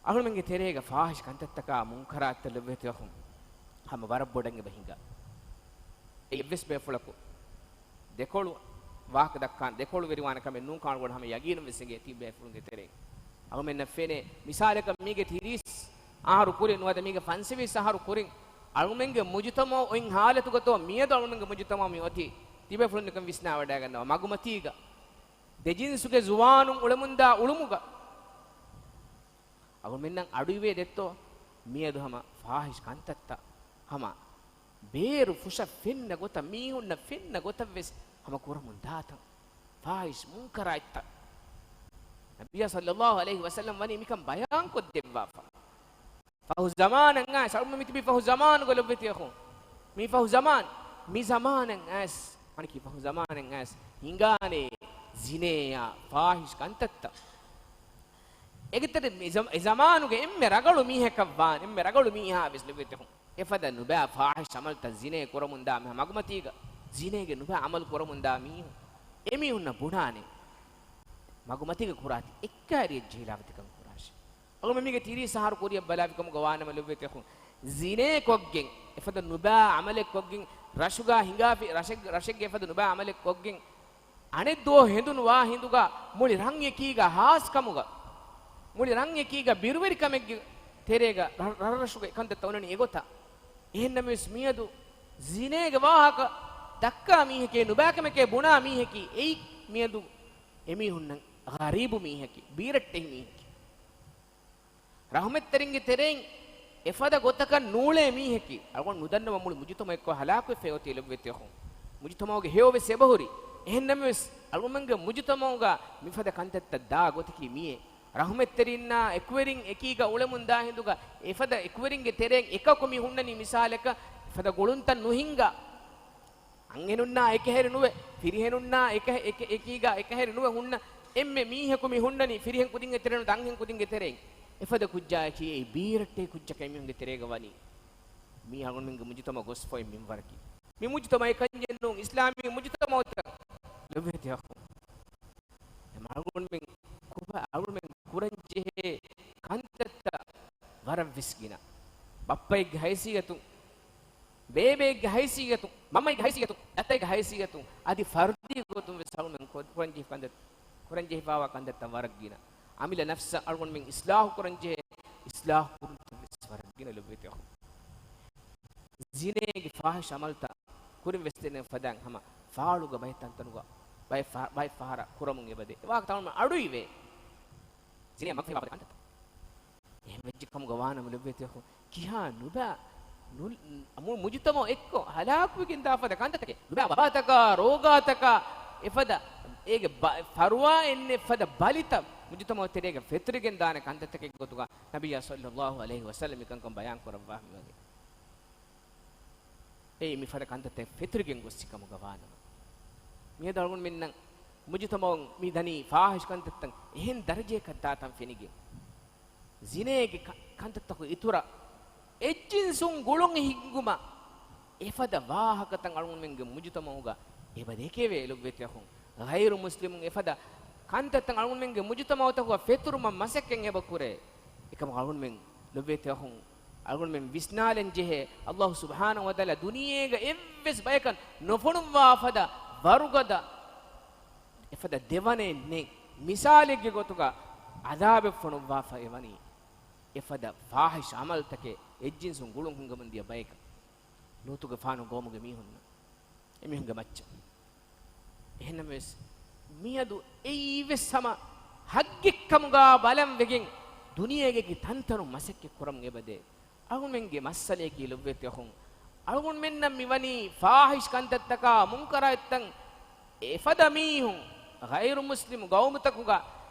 އަހުރުމެންގެ ތެރޭގަ ފާހިޝް ކަންތައްތަކާ މުންކަރާތްތައް ލޮބުވެތި އަޚުން ހަމަ ވަރަށް ބޮޑަށް އެބަ ހިނގާ. އެއްވެސް ބޭފުޅަކު ދެކޮޅު ވާހަކަ ދައްކާ، ދެކޮޅުވެރިވާނެ ކަމެއް ނޫން ކަމަށް ހަމަ ޔަގީނުން ވެސް އެނގޭ ތި ބޭފުޅުންގެ ތެރެއިން. އަހުމެންނަށް ފެނޭ މިސާލަކަށް މީގެ ތިރީސް އަހަރު ކުރިން ނުވަތަ މީގެ ފަންސަވީސް އަހަރު ކުރިން އަޅުމެންގެ މުޖުތަމަޢު އޮތް ހާލަތުގަތޯ މިއަދު އަޅުމެންގެ މުޖުތަމަޢު މި އޮތީ ތިބޭފުޅުން ނިކަން ވިސްނާވަޑައިގަންނަވާ މަގުމަތީގަ ދެ ޖިންސުގެ ޒުވާނުން އުޅެމުންދާ އުޅުމުގަ އަޅުމެންނަށް އަޑުއިވޭ ދެއްތޯ؟ މިއަދު ހަމަ ފާހިޝް ކަންތައްތައް ހަމަ ބޭރު ފުށަށް ފެންނަ ގޮތަށް، މީހުންނަށް ފެންނަ ގޮތަށް ވެސް ހަމަ ކުރަމުން ދާތަން. ފާހިޝް މުންކަރާތްތައް. ނަބިއްޔާ ޞައްލައްލާހު ޢަލައިހި ވަސައްލަމް ވަނީ މިކަން ބަޔާންކޮށްދެއްވާފަ. ފަހު ޒަމާނަށް އައިސް، އަޅުމެން މިތިބީ ފަހު ޒަމާނުގަ ލޮބުވެތި އަޚުން. މީ ފަހު ޒަމާން، މި ޒަމާނަށް އައިސް، އަނެކީ ފަހު ޒަމާނަށް އައިސް ހިނގާނޭ ޒިނޭއާ ފާހިޝް ކަންތައްތައް. އެގޮތަށް މި ޒަމ-، އެ ޒަމާނުގެ އެންމެ ރަގަޅު މީހަކަށް ވާން، އެންމެ ރަގަޅު މީހާ ވެސް ލޮބުވެތި އަޚުން. އެފަދަ ނުބައި ފާހިޝް ޢަމަލުތައް ޒިނޭ ކުރަމުންދާ މީހާ، މަގުމަތީގަ ޒިނޭގެ ނުބައި ޢަމަލު ކުރަމުންދާ މީހުން، އެމީހުންނަށް ބުނާނެ. މަގުމަތީގަ ކުރާތި އެއްކައިރިއެއް ޖެހިލާފަ ތިކަން ކުރާށޭ. އަޅުގަނޑު މީގެ ތިރީސް އަހަރު ކުރިއަށް ބަލާފި ކަމުގަ ވާނަމަ ލޮބުވެތި އަޚުން، ޒިނޭ ކޮށްގެން، އެފަދަ ނުބައި ޢަމަލެއް ކޮށްގެން، ރަށުގަ ހިނގާފި، ރަށެއް، ރަށެއްގެ އެފަދަ ނުބައި ޢަމަލެއް ކޮށްގެން، އަނެއް ދުވަހު ހެނދުނު ވާ ހިނދުގަ މުޅި ރަށް އެކީގަ ހާސް ކަމުގަ، މުޅި ރަށް އެކީގަ ބިރުވެރިކަމެއްގެ ތެރޭގަ ރަށް، ރަށްރަށުގަ އެކަންތައްތައް އޮންނަނީ އެގޮތަށް. އެހެންނަމަވެސް މިއަދު ޒިނޭގެ ވާހަކަ ދައްކާ މީހެކޭ، ނުބައިކަމެކޭ ބުނާ މީހަކީ އެއީ މިއަދު އެމީހުންނަށް ޣަރީބު މީހަކީ، ބީރައްޓެހި މީހަކީ. ރަޙުމަތްތެރިންގެ ތެރެއިން އެފަދަ ގޮތަކަށް ނޫޅޭ މީހަކީ، އަޅުގަނޑު ނުދަންނަވަން މުޅި މުޖުތަމަޢެއްކޮށް ހަލާކުވެފައި އޮތީ ލޮބުވެތި އަޚުން. މުޖުތަމަޢުގެ ހެޔޮ ވެސް އެބަހުރި. އެހެންނަމަވެސް، އަޅުގަނޑުމެންގެ މުޖުތަމަޢުގަ މިފަދަ ކަންތައްތައް ދާ ގޮތަކީ މިއޭ. ރަޙުމަތްތެރިންނާ އެކުވެރިން އެކީގަ އުޅެމުންދާ ހިނދުގަ، އެފަދަ އެކުވެރިންގެ ތެރެއިން އެކަކު މި ހުންނަނީ މިސާލަކަށް، އެފަދަ ގުޅުންތައް ނުހިންގާ. އަންހެނުންނާ އެކަހެރި ނުވެ، ފިރިހެނުންނާ އެކަ-، އެކ-، އެކީގަ އެކަހެރި ނުވެ ހުންނަ އެންމެ މީހަކު މި ހުންނަނީ، ފިރިހެން ކުދިންގެ ތެރެއިން ނުވަތަ އަންހެން ކުދިންގެ ތެރެއިން. އެފަދަ ކުއްޖާއަކީ އެއީ ބީރައްޓެހި ކުއްޖަކަށް އެމީހުންގެ ތެރޭގަ ވަނީ. މީ އަޅުގަނޑުމެންގެ މުޖުތަމަޢު ގޮސްފައި މިންވަރަކީ. މި މުޖުތަމަޢެއް ކަންޏެއް ނޫން، އިސްލާމީ މުޖުތަމަޢުތައް ލޮބުވެތި އަޚުން. އެމަ އަޅުގަނޑުމެން ކޮބާ އަޅުގަނޑުމެން ކުރަން ޖެހޭ ކަންތައްތައް ވަރަށް ވެސް ގިނަ. ބައްޕައެއްގެ ހައިސިއްޔަތުން، ބޭބެއެއްގެ ހައިސިއްޔަތުން، މަންމައެއްގެ ހައިސިއްޔަތުން، ދައްތައެއްގެ ހައިސިއްޔަތުން، އަދި ފަރުދީ ގޮތުން ވެސް އަޅުމެން ކު-، ކުރަންޖެހި ކަންތައް، ކުރަންޖެހިފާވާ ކަންތައްތައް ވަރަށް ގިނަ. އަމިއްލަ ނަފްސަށް އަޅުގަނޑުމެން އިސްލާހު ކުރަންޖެހޭ، އިސްލާހު ކުރުންތައް ވެސް ވަރަށް ގިނަ ލޮބުވެތި އަޚުން. ޒިނޭގެ ފާހިޝް އަމަލުތައް ކުރިން ވެސް ދެނެ ފަދައިން ހަމަ ފާޅުގަ ބައެއް ތަންތަނުގަ ބައެއް ފަ-، ބައެއް ފަހަރަށް ކުރަމުން އެބަދޭ. އެ ވާހަކަ ތަމަން އަޑުއިވޭ. ޒިނޭ މަގުފި ބާވަތަ ކަންތައްތައް. އެހެން ވެއްޖެ ކަމުގަ ވާނަމަ ލޮބުވެތި އަޚުން، ކިހާ ނުބައި ނު-، މު-، މުޖުތަމަޢު އެއްކޮށް ހަލާކުވެގެން ދާ ފަދަ ކަންތައްތަކެއް. ނުބައި ވަބާތަކާ، ރޯގާތަކާ، އެފަދަ އޭގެ ބަ-، ފަރުވާ އެންނެ ފަދަ ބަލިތައް މުޖުތަމަޢު ތެރޭގަ ފެތުރިގެން ދާނެ ކަންތައްތަކެއް ގޮތުގަ ނަބިއްޔާ ޞައްލައްލާހު ޢަލައިހި ވަސައްލަމް މިކަންކަން ބަޔާން ކުރައްވާ މިވަގެ. އެއީ މިފަދަ ކަންތައްތައް ފެތުރިގެން ގޮއްސި ކަމުގަ ވާނަމަ، މިއަދު އަޅުގަނޑުމެންނަށް މުޖުތަމަޢުން މި ދަނީ ފާހިޝް ކަންތައްތައް އެހެން ދަރަޖައަކަށް ދާތަން ފެނިގެން، ޒިނޭގެ ކަ-، ކަންތައްތަކު އިތުރަށް އެއްޖިންސުން ގުޅުން ހިންގުމަށް އެފަދަ ވާހަކަތައް އަޅުގަނޑުމެންގެ މުޖުތަމަޢުގަ އެބަ ދެކެވޭ ލޮބުވެތި އަޚުން. ޣައިރު މުސްލިމުން އެފަދަ ކަންތައްތައް އަޅުގަނޑުމެންގެ މުޖުތަމަޢުތަކުގަ ފެތުރުމަށް މަސައްކަތް އެބަ ކުރޭ. އެކަމަކު އަޅުގަނޑުމެން ލޮބުވެތި އަޚުން، އަޅުގަނޑުމެން ވިސްނާލަން ޖެހޭ، އައްލާހު ސުބްޙާނަހު ވަތަޢާލާ ދުނިޔޭގަ އެއްވެސް ބަޔަކަށް ނުފޮނުއްވާ ފަދަ ވަރުގަދަ އެފަދަ ދެވަނައެއް ނެތް. މިސާލެއްގެ ގޮތުގަ ޢަޛާބެއް ފޮނުއްވާފަ އެވަނީ އެފަދަ ފާހިޝް ޢަމަލުތަކެއް އެއްޖިންސުން ގުޅުން ހިނގަމުން ދިޔަ ބަޔަކަށް. ލޫޠުގެފާނު ޤައުމުގެ މީހުންނަށް، އެމީހުންގެ މައްޗަށް. އެހެންނަމަވެސް، މިއަދު އެއީވެސް ހަމަ ހައްގެއްކަމުގަ ބަލަން ވެގެން، ދުނިޔޭގެ ތަންތަނުން މަސައްކަތް ކުރަމުން އެބަދޭ. އަޅުގަނޑުމެންގެ މައްސަލަޔަކީ ލޮބުވެތި އަޚުން، އަޅުގަނޑުމެންނަށް މިވަނީ ފާހިޝް ކަންތައްތަކާ، މުންކަރާތްތައް އެފަދަ މީހުން، ޣައިރު މުސްލިމު ޤައުމުތަކުގަ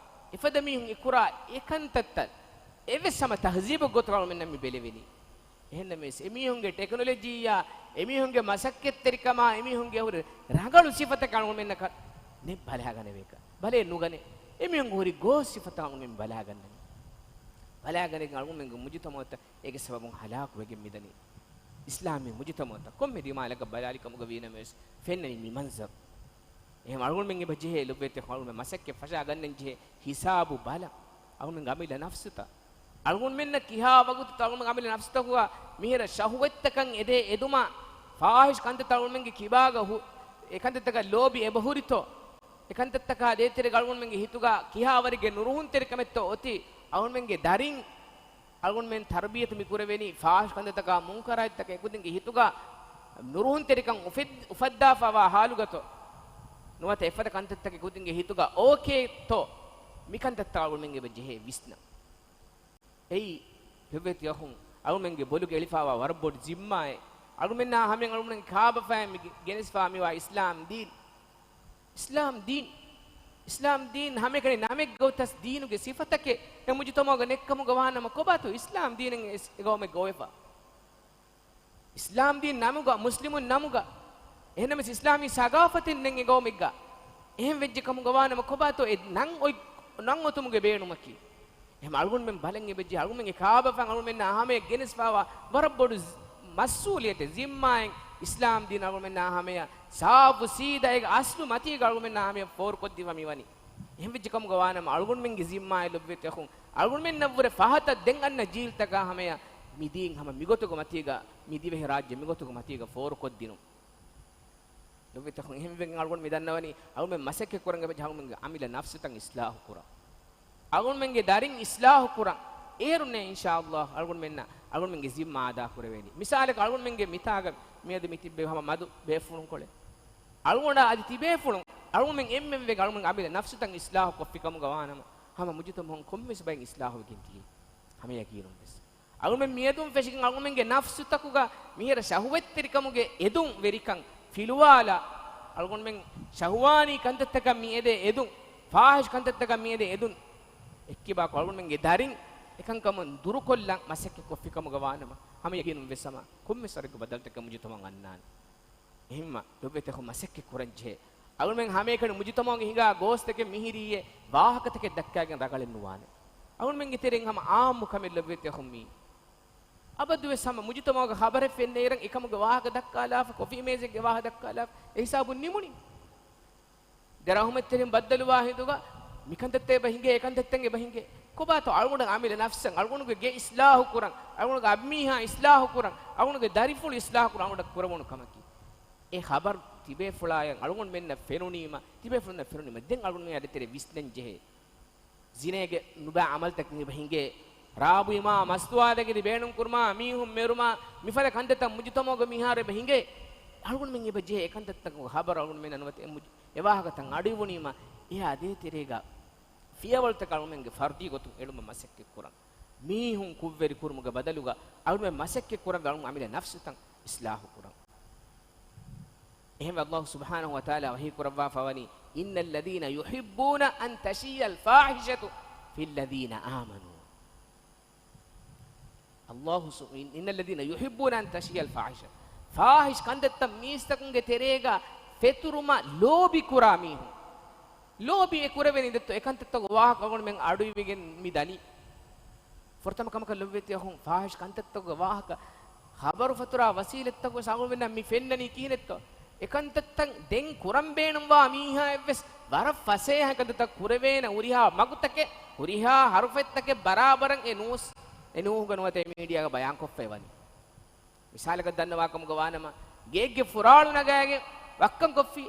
އެފަދަ މީހުން އެކުރާ އެކަންތައްތައް އެއްވެސް ހަމަ ތަހްޒީބެއް ގޮތުގަ އަޅުގަނޑުމެންނަށް މި ބެލެވެނީ. އެހެންނަމަވެސް، އެމީހުންގެ ޓެކްނޮލޮޖީއާ، އެމީހުންގެ މަސައްކަތްތެރިކަމާ، އެމީހުންގެ ހުރި ރަނގަޅު ސިފަތަކަށް އަޅުގަނޑުމެންނަކަށް ނެތް ބަލާގަނެވޭކަށް. ބަލައެއް ނުގަނެ. އެމީހުންގެ ހުރި ގޯސް ސިފަތައް އަޅުގަނޑުމެން ބަލާގަންނަނީ. ބަލާގަނެގެން އަޅުގަނޑުމެންގެ މުޖުތަމަޢުތައް އޭގެ ސަބަބުން ހަލާކުވެގެން މިދަނީ. އިސްލާމީ މުޖުތަމަޢުތައް ކޮންމެ ދިމާލަކަށް ބަލާލި ކަމުގަ ވީނަމަވެސް، ފެންނަނީ މި މަންޒަރު. އެހެން އަޅުގަނޑުމެން އެބަ ޖެހޭ ލޮބުވެތި އަޚުން، އަޅުގަނޑުމެން މަސައްކަތް ފަށާ ގަންނަން ޖެހޭ ހިސާބު ބަލަން. އަޅުގަނޑުމެންގެ އަމިއްލަ ނަފްސުތައް. އަޅުގަނޑުމެންނަށް ކިހާ ވަގުތުތައް އަޅުގަނޑުމެން އަމިއްލަ ނަފްސުތަކުގަ މިހިރަ ޝަހުވަތްތަކަށް އެދޭ އެދުމާ، ފާހިޝް ކަންތައްތައް އަޅުގަނޑުމެންގެ ކިބާގަ ހު-، އެ ކަންތައްތަކަށް ލޯބި އެބަހުރިތޯ؟ އެ ކަންތައްތަކާ ދޭތެރޭގަ އަޅުގަނޑުމެންގެ ހިތުގަ ކިހާ ވަރެއްގެ ނުރުހުންތެރިކަމެއްތޯ އޮތީ؟ އަޅުގަނޑުމެންގެ ދަރިން އަޅުގަނޑުމެން ތަރުބިޔަތު މި ކުރެވެނީ ފާހިޝް ކަންތައްތަކާ މުންކަރާތްތަކަށް އެކުދިންގެ ހިތުގަ ނުރުހުންތެރިކަން އުފެދް-، އުފައްދާފަވާ ހާލުގަތޯ؟ ނުވަތަ އެފަދަ ކަންތައްތަކެއް އެކުދިންގެ ހިތުގަ އޯކޭތޯ؟ މި ކަންތައްތައް އަޅުގަނޑުމެން އެބަ ޖެހޭ ވިސްނަން. އެއީ، ލޮބުވެތި އަޚުން، އަޅުގަނޑުމެންގެ ބޮލުގަ އެޅިފައިވާ ވަރަށް ބޮޑު ޒިންމާއެއް. އަޅުގަނޑުމެންނާ ހަމައިން އަޅުގަނޑުމެން ކާބަފައި މި ގެ-، ގެނެސްފައި މިވާ އިސްލާމް ދީން. އިސްލާމް ދީން، އިސްލާމް ދީން ހަމައެކަނި ނަމެއްގަ އޮތަސް ދީނުގެ ސިފަތަކެއް އެ މުޖުތަމަޢުގަ ނެއްކަމުގަ ވާނަމަ، ކޮބާތޯ އިސްލާމް ދީނެއް އެ ގައުމެއްގަ އޮވެފަ؟ އިސްލާމް ދީން ނަމުގަ، މުސްލިމުން ނަމުގަ، އެހެންނަމަވެސް އިސްލާމީ ސަގާފަތެއް ނެތް އެ ގައުމެއްގަ. އެހެން ވެއްޖެ ކަމުގަ ވާނަމަ، ކޮބާތޯ އެ ނަން އޮތް-، ނަން އޮތުމުގެ ބޭނުމަކީ؟ އެހެން އަޅުގަނޑުމެން ބަލަން އެބަޖެހޭ، އަޅުގަނޑުމެންގެ ކާބަފައިން އަޅުގަނޑުމެންނާ ހަމަޔަށް ގެނެސްފައިވާ ވަރަށް ބޮޑު ޒި-، މަސްއޫލިއްޔަތެއް، ޒިންމާއެއް އިސްލާމް ދީން އަޅުގަނޑުމެންނާ ހަމަޔަށް ސާފު ސީދާ އޭގެ އަސްލު މަތީގަ އަޅުގަނޑުމެންނާ ހަމަޔަށް ފޯރުކޮށްދީފަ މިވަނީ. އެހެން ވެއްޖެ ކަމުގަ ވާނަމަ، އަޅުގަނޑުމެންގެ ޒިންމާއެއް ލޮބުވެތި އަޚުން، އަޅުގަނޑުމެންނަށްވުރެ ފަހަތަށް ދެން އަންނަ ޖީލްތަކާ ހަމަޔަށް މި ދީން ހަމަ މިގޮތުގެ މަތީގަ، މި ދިވެހިރާއްޖެ މިގޮތުގެ މަތީގަ ފޯރުކޮށްދިނުން. ލޮބުވެތި އަޚުން، އެހެންވެގެން އަޅުގަނޑު މި ދަންނަވަނީ، އަޅުގަނޑުމެން މަސައްކަތް ކުރަން އެބަޖެހޭ އަޅުގަނޑުމެންގެ އަމިއްލަ ނަފްސުތައް އިސްލާހު ކުރަން. އަޅުގަނޑުމެންގެ ދަރިން އިސްލާހު ކުރަން. އޭރުންނޭ އިންޝާﷲ އަޅުގަނޑުމެންނަށް އަޅުގަނޑުމެންގެ ޒިންމާ އަދާ ކުރެވޭނީ. މިސާލަކަށް އަޅުގަނޑުމެންގެ މިތާގަ މިއަދު މި ތިއްބެވި ހަމަ މަދު ބޭފުޅުންކޮޅެއް. އަޅުގަނޑާ އަދި ތިބޭފުޅުން އަޅުގަނޑުމެން އެންމެން ވެގެން އަޅުގަނޑުމެންގެ އަމިއްލަ ނަފްސުތައް އިސްލާހު ކޮށްފި ކަމުގަ ވާނަމަ، ހަމަ މުޖުތަމަޢުން ކޮންމެސް ބައެއް އިސްލާހު ވެގެން ދިޔަ. ހަމަ ޔަގީނުން ވެސް. އަޅުމެން މިއަދުން ފެށިގެން އަޅުމެންގެ ނަފްސުތަކުގަ މިހިރަ ޝަހުވަތްތެރިކަމުގެ އެދުން ވެރިކަން ފިލުވާލާ، އަޅުގަނޑުމެން ޝަހުވާނީ ކަންތައްތަކަށް މިއެދޭ އެދުން، ފާހިޝް ކަންތައްތަކަށް މިއެދޭ އެދުން، އެއްކިބާކޮށް އަޅުގަނޑުމެންގެ ދަރިން އެކަންކަމުން ދުރުކޮށްލަން މަސައްކަތް ކޮށްފި ކަމުގަ ވާނަމަ، ހަމަ ޔަގީނުން ވެސް ހަމަ ކޮންމެސް ވަރެއްގެ ބަދަލުތަކެއް މުޖުތަމަޢުން އަންނާނެ. އެހެންމަ ލޮބުވެތި އަޚުން މަސައްކަތް ކުރަންޖެހޭ. އަޅުމެން ހަމައެކަނި މުޖުތަމަޢުގެ ހިނގާ ގޯސްތަކެއް މިހިރީއޭ ވާހަކަތަކެއް ދައްކާގެން ރަގަޅެއް ނުވާނެ. އަޅުމެންގެ ތެރެއިން ހަމަ އާއްމު ކަމެއް ލޮބުވެތި އަޚުން މީ. އަބަދުވެސް ހަމަ މުޖުތަމަޢުގެ ޚަބަރެއް ފެންނައިރަށް އެކަމުގެ ވާހަކަ ދައްކާލާފަ، ކޮފީ މޭޒެއްގެ ވާހަކަ ދައްކާލާފަ، އެ ހިސާބުން ނިމުނީ. ދެރަހުމަތްތެރިން ބައްދަލުވާ ހިނދުގަ މިކަންތައްތައް އެބަ ހިނގޭ، އެކަންތައްތައް އެބަ ހިނގޭ. ކޮބާތޯ އަޅުގަނޑަށް އަމިއްލަ ނަފްސަށް، އަޅުގަނޑުގެ ގެ އިސްލާހު ކުރަން، އަޅުގަނޑުގެ އަންމީހާ އިސްލާހު ކުރަން، އަޅުގަނޑުގެ ދަރިފުޅު އިސްލާހު ކުރަން އަޅުގަނޑަށް ކުރެވުނު ކަމަކީ. އެ ޚަބަރު ތިބޭފުޅާއަށް އަޅުގަނޑުމެންނަށް ފެނުނީމަ، ތިބޭފުޅުންނަށް ފެނުނީމަ، ދެން އަޅުގަނޑުމެން އަދި ތެރޭ ވިސްނަން ޖެހޭ. ޒިނޭގެ ނުބައި އަމަލުތަކެއް އެބަ ހިނގޭ. ރާ ބުއިމާ، މަސްތުވާ ދަގެދި ބޭނުން ކުރުމާ، މީހުން މެރުމާ، މިފަދަ ކަންތައްތައް މުޖުތަމަޢުގަ މިހާރު އެބަ ހިނގޭ. އަޅުގަނޑުމެން އެބަ ޖެހޭ އެކަންތައްތަކުގެ ޚަބަރު އަޅުގަނޑުމެންނަށް ނުވަތަ އެ މުޖު-، އެ ވާހަކަތައް އަޑުއިވުނީމަ، އެއާ ދޭތެރޭގަ ފިޔަވަޅުތަކަށް އަޅުގަނޑުމެންގެ ފަރުދީ ގޮތުން އެޅުމަށް މަސައްކަތް ކުރަން. މީހުން ކުށްވެރި ކުރުމުގެ ބަދަލުގަ އަޅުގަނޑުމެން މަސައްކަތް ކުރަން އަޅުގަނޑު އަމިއްލަ ނަފްސުތައް އިސްލާހު ކުރަން. އެހެންވެ، ﷲ ސުބްޙާނަހޫ ވަތަޢާލާ ވަޙީ ކުރައްވާފަވަނީ، "إن الذين يحبون أن تشيع الفاحشة في الذين آمنوا." ﷲ ސު-، إن الذين يحبون أن تشيع الفاحشة. ފާޙިޝް ކަންތައްތައް މީސްތަކުންގެ ތެރޭގަ ފެތުރުމަށް ލޯބި ކުރާ މީހުން. ލޯބި އެ ކުރެވެނީ ދެއްތޯ، އެކަންތައްތަކުގެ ވާހަކަ އަޅުގަނޑުމެން އަޑުއިވިގެން މި ދަނީ. ފުރަތަމަ ކަމަކަށް ލޮބުވެތި އަޚުން، ފާޙިޝް ކަންތައްތަކުގެ ވާހަކަ، ޚަބަރު ފަތުރާ ވަސީލަތްތަކު ވެސް އަޅުގަނޑުމެންނަށް މި ފެންނަނީ ކިހިނެއްތޯ؟ އެކަންތައްތައް ދެން ކުރަން ބޭނުންވާ މީހާއެއްވެސް ވަރަށް ފަސޭހަ ކަންތައްތައް ކުރެވޭނެ ހުރިހާ މަގުތަކެއް، ހުރިހާ ހަރުފަތްތަކެއް ބަރާބަރަށް އެ ނޫސް، އެ ނޫހުގަ ނުވަތަ އެ މީޑިއާގަ ބަޔާންކޮށްފައި ވަނީ. މިސާލަކަށް ދަންނަވާކަމުގަ ވާނަމަ، ގެއެއްގެ ފުރާޅު ނަގާގެން ވައްކަން ކޮށްފި.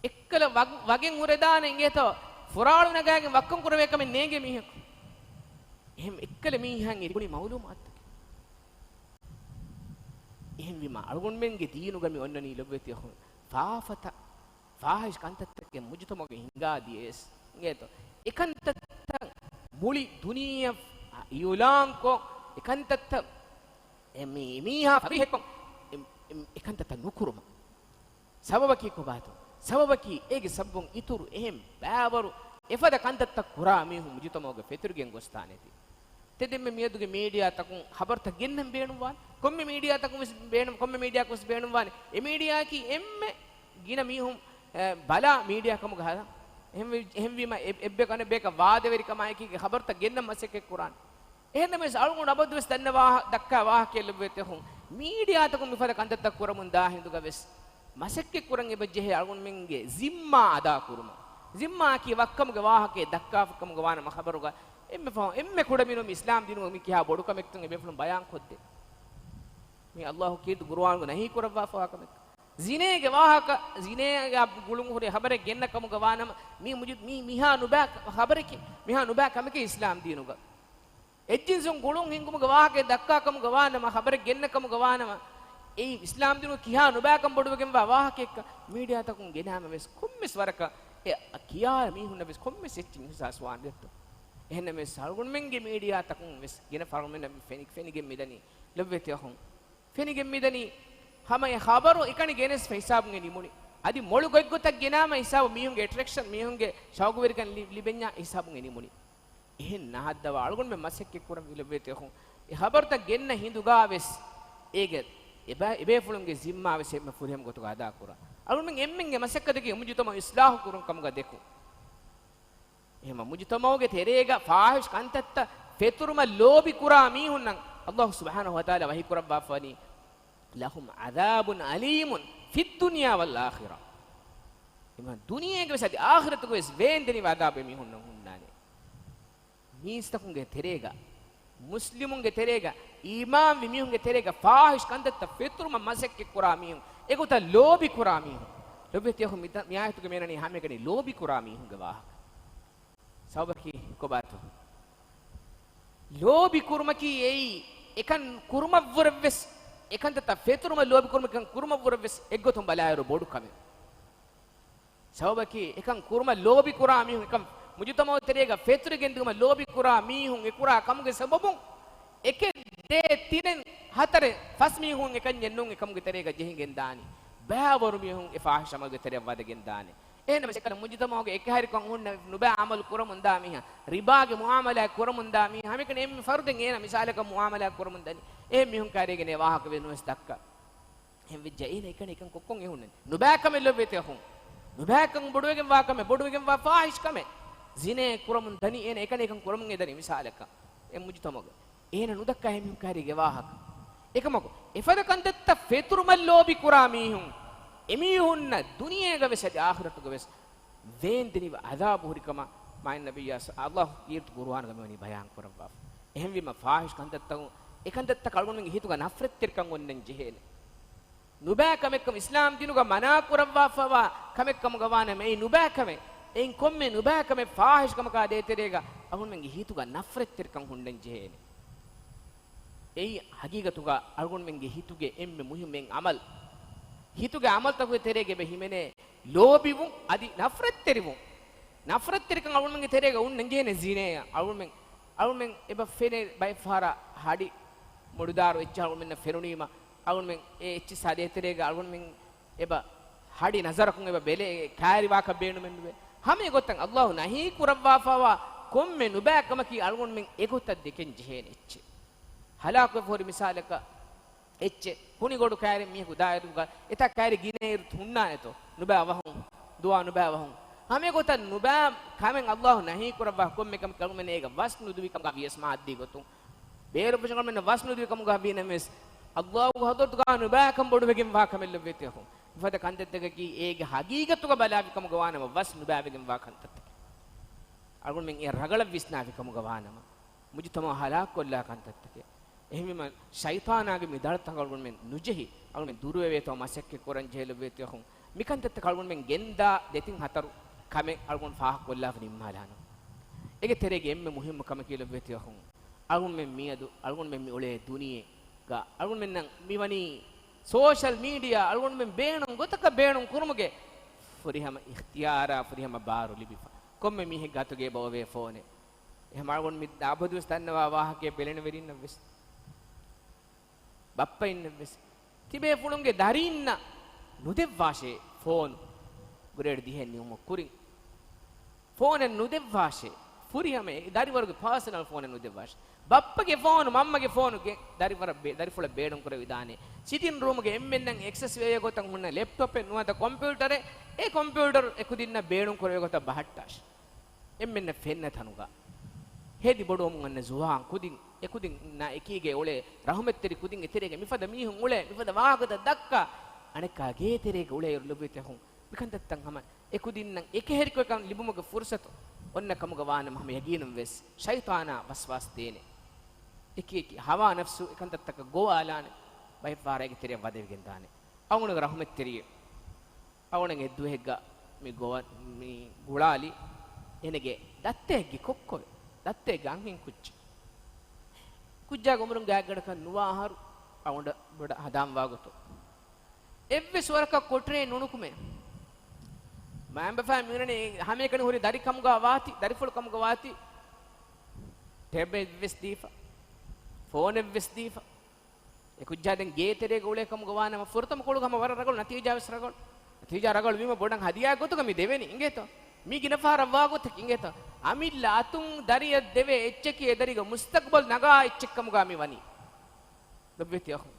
އެއްކަލަ ވަގް-، ވަގެއް ހުރެދާނެ އިނގޭތޯ، ފުރާޅު ނަގާގެން ވައްކަން ކުރެވޭ ކަމެއް ނޭނގޭ މީހަކު. އެހެން އެއްކަލަ މީހާއަށް އެ ލިބުނީ މަޢުލޫމާތުތަކެއް. އެހެންވީމަ، އަޅުގަނޑުމެންގެ ދީނުގަ މި އޮންނަނީ ލޮބުވެތި އަޚުން، ފާފަތައް، ފާޙިޝް ކަންތައްތަކެއް މުޖުތަމަޢުގަ ހިނގާ ދިޔަސް އިނގޭތޯ. އެކަންތައްތައް މުޅި ދުނިޔެއަށް އިޢުލާންކޮށް، އެކަންތައްތައް އެ މީ-، މީހާ ފަގީހެއްކޮށް، އެ، އެ، އެކަންތައްތައް ނުކުރުމަށް. ސަބަބަކީ ކޮބާތޯ؟ ސަބަބަކީ އޭގެ ސަބަބުން އިތުރު އެހެން ބައިވަރު އެފަދަ ކަންތައްތައް ކުރާ މީހުން މުޖުތަމަޢުގެ ފެތުރިގެން ގޮސްދާނެތީ. ތެދެންމެ މިއަދުގެ މީޑިއާތަކުން ޚަބަރުތައް ގެންނަން ބޭނުންވާނެ. ކޮންމެ މީޑިއާތަކުން ވެސް ބޭނުން، ކޮންމެ މީޑިއާއަކުން ވެސް ބޭނުންވާނެ. އެ މީޑިއާއަކީ އެންމެ ގިނަ މީހުން، އެ، ބަލާ މީޑިއާ ކަމުގަ ހަދާ. އެހެންވެ-، އެހެންވީމަ އެ-، އެއްބަޔަކު އަނެއްބަޔަކަށް ވާދަވެރިކަމާއެކީގެ ޚަބަރުތައް ގެންނަން މަސައްކަތް ކުރާނެ. އެހެންނަމަވެސް އަޅުގަނޑު އަބަދުވެސް ދަންނަވާ، ދައްކާ ވާހަކައެއް ލޮބުވެތި އަޚުން، މީޑިއާތަކުން މިފަދަ ކަންތައްތައް ކުރަމުން ދާ ހިނދުގަ ވެސް މަސައްކަތް ކުރަން އެބަ ޖެހޭ އަޅުގަނޑުމެންގެ ޒިންމާ އަދާކުރުމަށް. ޒިންމާއަކީ ވައްކަމުގެ ވާހަކައެއް ދައްކާފަ ކަމުގަ ވާނަމަ ޚަބަރުގަ އެންމެ ފަހުން، އެންމެ ކުޑަމިނުން އިސްލާމް ދީނުގަ މި ކިހާ ބޮޑު ކަމެއްތޯ އެބޭފުޅުން ބަޔާން ކޮށްދޭ. މީ ﷲ ކީރިތި ޤުރުއާނުގަ ނަހީ ކުރައްވާފަވާ ކަމެއް. ޒިނޭގެ ވާހަކަ، ޒިނޭގެ ގުޅުން ހުރި ޚަބަރެއް ގެންނަ ކަމުގަ ވާނަމަ، މީ މުޖި-، މީ މިހާ ނުބައި ޚަބަރެކޭ، މިހާ ނުބައި ކަމެކޭ އިސްލާމް ދީނުގަ. އެއްޖިންސުން ގުޅުން ހިންގުމުގެ ވާހަކައެއް ދައްކާ ކަމުގަ ވާނަމަ، ޚަބަރެއް ގެންނަ ކަމުގަ ވާނަމަ، އެއީ އިސްލާމް ދީނުގަ ކިހާ ނުބައިކަން ބޮޑުވެގެންވާ ވާހަކައެއްކަ، މީޑިއާތަކުން ގެނާމަ ވެސް ކޮންމެސް ވަރަކަށް އެ ކިޔާ މީހުންނަށް ވެސް ކޮންމެސް އެއްޗެއް އިހްސާސް ވާނެ ދެއްތޯ. އެހެންނަމަވެސް އަޅުގަނޑުމެންގެ މީޑިއާތަކުން ވެސް ގިނަ ފަހަރު މި ފެނި-، ފެނިގެން މިދަނީ ލޮބުވެތި އަޚުން. ފެނިގެން މިދަނީ ހަމަ އެ ޚަބަރު އެކަނި ގެނެސްފަ ހިސާބުން އެ ނިމުނީ. އަދި މޮޅު ގޮތްގޮތަށް ގެނާމަ ހިސާބު މީހުންގެ އެޓްރެކްޝަން، މީހުންގެ ޝައުގުވެރިކަން ލި-، ލިބެންޏާ ހިސާބުން އެ ނިމުނީ. އެހެން ނަހައްދަވާ އަޅުގަނޑުމެން މަސައްކަތް ކުރަން ލޮބުވެތި އަޚުން. އެ ޚަބަރުތައް ގެންނަ ހިނދުގާ ވެސް އޭގެ އެބަ-، އެބޭފުޅުންގެ ޒިންމާ ވެސް އެންމެ ފުރިހަމަ ގޮތުގަ އަދާ ކުރާ. އަޅުގަނޑުމެން އެންމެންގެ މަސައްކަތަކީ މުޖުތަމަޢު އިސްލާހު ކުރުން ކަމުގަ ދެކުން. އެހެންމަ މުޖުތަމަޢުގެ ތެރޭގަ ފާޙިޝް ކަންތައްތައް ފެތުރުމަށް ލޯބި ކުރާ މީހުންނަށް ﷲ ސުބްޙާނަހޫ ވަތަޢާލާ ވަޙީ ކުރައްވާފަވަނީ، "لهم عذاب أليم في الدنيا والآخرة." އެމަ ދުނިޔޭގެ ވެސް އަދި އާޚިރަތުގެ ވެސް ވޭންދެނިވި ޢަޛާބެއް މީހުންނަށް ހުންނާނެ. މީސްތަކުންގެ ތެރޭގަ، މުސްލިމުންގެ ތެރޭގަ، އީމާންވި މީހުންގެ ތެރޭގަ ފާޙިޝް ކަންތައްތައް ފެތުރުމަށް މަސައްކަތް ކުރާ މީހުން، އެގޮތަށް ލޯބި ކުރާ މީހުން. ލޮބުވެތި އަޚުން މި ތަ-، މި އާޔަތުގެ މޭނަނީ ހަމައެކަނި ލޯބި ކުރާ މީހުންގެ ވާހަކަ. ސަބަބަކީ ކޮބާތޯ؟ ލޯބި ކުރުމަކީ އެއީ އެކަން ކުރުމަށްވުރެވެސް، އެކަންތައްތައް ފެތުރުމަށް ލޯބި ކުރުމަކީ އެކަން ކުރުމަށްވުރެވެސް އެއްގޮތުން ބަލާއިރު ބޮޑު ކަމެއް. ސަބަބަކީ، އެކަން ކުރުމަށް ލޯބި ކުރާ މީހުން، އެކަން މުޖުތަމަޢު ތެރޭގަ ފެތުރިގެން ދިއުމަށް ލޯބި ކުރާ މީހުން އެ ކުރާ ކަމުގެ ސަބަބުން އެކެއް ދޭއް ތިނެއް ހަތަރެއް ފަސް މީހުން އެކަންޏެއް ނޫން އެކަމުގެ ތެރޭގަ ޖެހިގެން ދާނީ. ބައިވަރު މީހުން އެ ފާޙިޝް ޢަމަލުގެ ތެރެއަށް ވަދެގެން ދާނެ. އެހެންނަމަ އެކަން މުޖުތަމަޢުގެ އެކަހެރިކަން ހުންނަ ނުބައި ޢަމަލު ކުރަމުންދާ މީހާ، ރިބާގެ މުޢާމަލާތް ކުރަމުންދާ މީހާ، ހަމައެކަނި އެންމެ ފަރުދެއް އޭނަ މިސާލަކަށް މުޢާމަލާތް ކުރަމުންދަނީ. އެހެން މީހުން ކާރޭގެން އެ ވާހަކަ ވެސް ނުވެސް ދައްކާ. އެހެން ވެއްޖެ އޭނަ އެކަނި އެކަން ކޮށްކޮށް އެހުންނަނީ. ނުބައި ކަމެއް ލޮބުވެތި އަޚުން. ނުބައިކަން ބޮޑުވެގެންވާ ކަމެއް، ބޮޑުވެގެންވާ ފާޙިޝް ކަމެއް. ޒިނޭ ކުރަމުން ދަނީ އޭނަ އެކަނި އެކަން ކުރަމުން އެދަނީ މިސާލަކަށް. އެ މުޖުތަމަޢުގަ. އޭނަ ނުދައްކާ އެހެން މީހުން ކާރީގެ ވާހަކަ. އެކަމަކު، އެފަދަ ކަންތައްތައް ފެތުރުމަށް ލޯބި ކުރާ މީހުން، އެމީހުންނަށް ދުނިޔޭގަ ވެސް އަދި އާޚިރަތުގަ ވެސް ވޭންދެނިވި ޢަޛާބު ހުރިކަމަށް މާތް ނަބިއްޔާ ސަ-، ﷲ ކީރިތި ޤުރުއާނުގަ މިވަނީ ބަޔާން ކުރައްވާފަ. އެހެންވީމަ ފާޙިޝް ކަންތައްތަކުން، އެކަންތައްތަކަށް އަޅުގަނޑުމެންގެ ހިތުގަ ނަފްރަތްތެރިކަން އޮންނަން ޖެހޭނެ. ނުބައި ކަމެއްކަމަށް އިސްލާމް ދީނުގަ މަނާ ކުރައްވާފަވާ ކަމެއް ކަމުގަ ވާނަމަ، އެއީ ނުބައި ކަމެއް. އެއިން ކޮންމެ ނުބައި ކަމެއް ފާޙިޝް ކަމަކާ ދޭތެރޭގަ އަޅުގަނޑުމެންގެ ހިތުގަ ނަފްރަތްތެރިކަން ހުންނަން ޖެހޭނެ. އެއީ ހަގީގަތުގަ އަޅުގަނޑުމެންގެ ހިތުގެ އެންމެ މުހިއްމު އެއް ޢަމަލު. ހިތުގެ ޢަމަލުތަކުގެ ތެރޭގަ އެބަ ހިމެނޭ ލޯބިވުން އަދި ނަފްރަތްތެރިވުން. ނަފްރަތްތެރިކަން އަޅުގަނޑުމެންގެ ތެރޭގަ އޮންނަން ޖެހޭނެ ޒިނޭއަށް. އަޅުގަނޑުމެން، އަޅުގަނޑުމެން އެބަ ފެނޭ ބައެއް ފަހަރަށް ހަޑި މުޑުދާރު އެއްޗެއް އަޅުގަނޑުމެންނަށް ފެނުނީމަ، އަޅުގަނޑުމެން އެ އެއްޗިއްސާ ދޭތެރޭގަ އަޅުގަނޑުމެން އެބަ ހަޑި ނަޒަރަކުން އެބަ ބެލޭ، ކައިރިވާކަށް ބޭނުމެއް ނުވޭ. ހަމަ އެގޮތަށް ﷲ ނަހީ ކުރައްވާފަވާ ކޮންމެ ނުބައި ކަމަކީ އަޅުގަނޑުމެން އެގޮތަށް ދެކެން ޖެހޭނެ އެއްޗެއް. ހަލާކުވެފަ ހުރި މިސާލަކަށް އެއްޗެއް، ހުނި ގޮޑު ކައިރި މީހަކު ދާއިރުގަ އެތާ ކައިރި ގިނައިރު ހުންނާނެތޯ؟ ނުބައި ވަހުން، ދުވާ ނުބައި ވަހުން. ހަމަ އެގޮތަށް ނުބައި ކަމެއް ﷲ ނަހީ ކުރައްވާ ކޮންމެ ކަމަކީ އަޅުގަނޑުމެން އޭގަ ވަސް ނުދުވި ކަމުގަ ވިޔަސް މާއްދީ ގޮތުން ބޭރު ފުށަނގަޅުމެންނަށް ވަސް ނުދުވި ކަމުގަ ވީނަމަވެސް، ﷲ ގެ ޙަޟްރަތުގަ ނުބައިކަން ބޮޑުވެގެން ވާ ކަމެއް ލޮބުވެތި އަޚުން. މިފަދަ ކަންތައްތަކަކީ އޭގެ ހަގީގަތުގަ ބަލާފި ކަމުގަ ވާނަމަ ވަސް ނުބައިވެގެން ވާ ކަންތައްތަކެއް. އަޅުގަނޑުމެން އެ ރަގަޅަށް ވިސްނާފި ކަމުގަ ވާނަމަ، މުޖުތަމަޢު ހަލާކުކޮށްލާ ކަންތައްތަކެއް. އެހެންވީމަ، ޝައިޠާނާގެ މި ދަޅަތަކަށް އަޅުގަނޑުމެން ނުޖެހި، އަޅުގަނޑުމެން ދުރުވެވޭތޯ މަސައްކަތް ކުރަން ޖެހޭ ލޮބުވެތި އަޚުން. މިކަންތައްތަކަށް އަޅުގަނޑުމެން ގެންދާ ދެތިން ހަތަރު ކަމެއް އަޅުގަނޑު ފާހަގަކޮށްލާފަ ނިންމާލާނަން. އޭގެ ތެރޭގެ އެންމެ މުހިއްމު ކަމަކީ ލޮބުވެތި އަޚުން، އަޅުގަނޑުމެން މިއަދު، އަޅުގަނޑުމެން މި އުޅޭ ދުނިޔޭގަ، އަޅުގަނޑުމެންނަށް މިވަނީ ސޯޝަލް މީޑިއާ، އަޅުގަނޑުމެން ބޭނުން ގޮތަކަށް ބޭނުން ކުރުމުގެ ފުރިހަމަ އިޚްތިޔާރާ، ފުރިހަމަ ބާރު ލިބިފަ. ކޮންމެ މީހެއްގެ އަތުގައި އެބަ އޮވޭ ފޯނެއް. އެހެން އަޅުގަނޑު މި އަބަދުވެސް ދަންނަވާ ވާހަކައެއް ބެލެނިވެރިންނަށްވެސް. ބައްޕައިންނަށްވެސް. ތިބޭފުޅުންގެ ދަރީންނަށް ނުދެއްވާށޭ ފޯނު. ގްރޭޑް ދިހައެއް ނިމުމަށް ކުރިން. ފޯނެއް ނުދެއްވާށޭ. ފުރިހަމަ އެ ދަރިވަރުގެ ޕާސަނަލް ފޯނެއް ނުދެއްވާށޭ. ބައްޕަގެ ފޯނު، މަންމަގެ ފޯނު ގެ-، ދަރިވަރަށް ބޭ-، ދަރިފުޅަށް ބޭނުން ކުރެވިދާނެ. ސިޓިން ރޫމުގެ އެންމެންނަށް އެކްސެސް ވެވޭ ގޮތަށް ހުންނަ ލެޕްޓޮޕެއް ނުވަތަ ކޮމްޕިއުޓަރެއް، އެ ކޮމްޕިއުޓަރު އެކުދިންނަށް ބޭނުން ކުރެވޭ ގޮތަށް ބަހައްޓާށޭ. އެންމެންނަށް ފެންނަ ތަނުގަ ހެދި ބޮޑުވަމުން އަންނަ ޒުވާން ކުދިން، އެކުދިންނާ އެކީގައި އުޅޭ ރަޙުމަތްތެރި ކުދިން އެތެރޭގަ މިފަދަ މީހުން އުޅޭ، މިފަދަ ވާހަކަތައް ދައްކާ، އަނެއްކާ ގޭތެރޭގަ އުޅޭއިރު ލޮބުވެތި އަޚުން، މިކަންތައްތައް ހަމަ އެކުދިންނަށް އެކަހެރިކޮށް ކަން ލިބުމުގެ ފުރުސަތު އޮންނަ ކަމުގަ ވާނަމަ ހަމަ ޔަގީނުން ވެސް ޝައިޠާނާ ވަސްވާސް ދޭނެ. އެކި އެކި ހަވާ ނަފްސު އެކަންތައްތަކަށް ގޮވާލާނެ. ބައެއް ފަހަރަށް އޭގެ ތެރެއަށް ވަދެވިގެން ދާނެ. އަޅުގަނޑުގެ ރަޙުމަތްތެރިއެއް. އަޅުގަނޑަށް އެއްދުވަހެއްގަ މި ގޮވަ-، މި ގުޅާލި އޭނަގެ ދައްތައެއްގެ ކޮއްކޮވެ، ދައްތައެއްގެ އަންހެން ކުއްޖެއް. ކުއްޖާގެ އުމުރުން ގާތްގަނޑަކަށް ނުވާ އަހަރު އަޅުގަނޑަށް ބޮޑަށް ހަނދާންވާ ގޮތުން. އެއްވެސް ވަރަކަށް ކޮޓަރިއެއް ނުނުކުމޭ. މައިންބަފައިން މިއުޅެނީ ހަމައެކަނި ހުރި ދަރިކަމުގަ ވާތީ، ދަރިފުޅު ކަމުގަ ވާތީ، ޓޭބެއްވެސް ދީފަ، ފޯނެއްވެސް ދީފަ. އެ ކުއްޖާ ދެން ގޭތެރޭގަ އުޅޭ ކަމުގަ ވާނަމަ، ފުރަތަމަ ކޮޅުގަ ހަމަ ވަރަށް ރަގަޅު، ނަތީޖާވެސް ރަގަޅު. ނަތީޖާ ރަގަޅު ވީމަ ބޮޑަށް ހަދިޔާ ގޮތުގަ މި ދެވެނީ އިނގޭތޯ؟ މީ ގިނަ ފަހަރަށް ވާ ގޮތަކީ އިނގޭތޯ؟ އަމިއްލަ އަތުން ދަރިއަށް ދެވޭ އެއްޗަކީ އެ ދަރިގެ މުސްތަގްބަލް ނަގާ އެއްޗެއް ކަމުގަ މި ވަނީ. ލޮބުވެތި އަޚުން،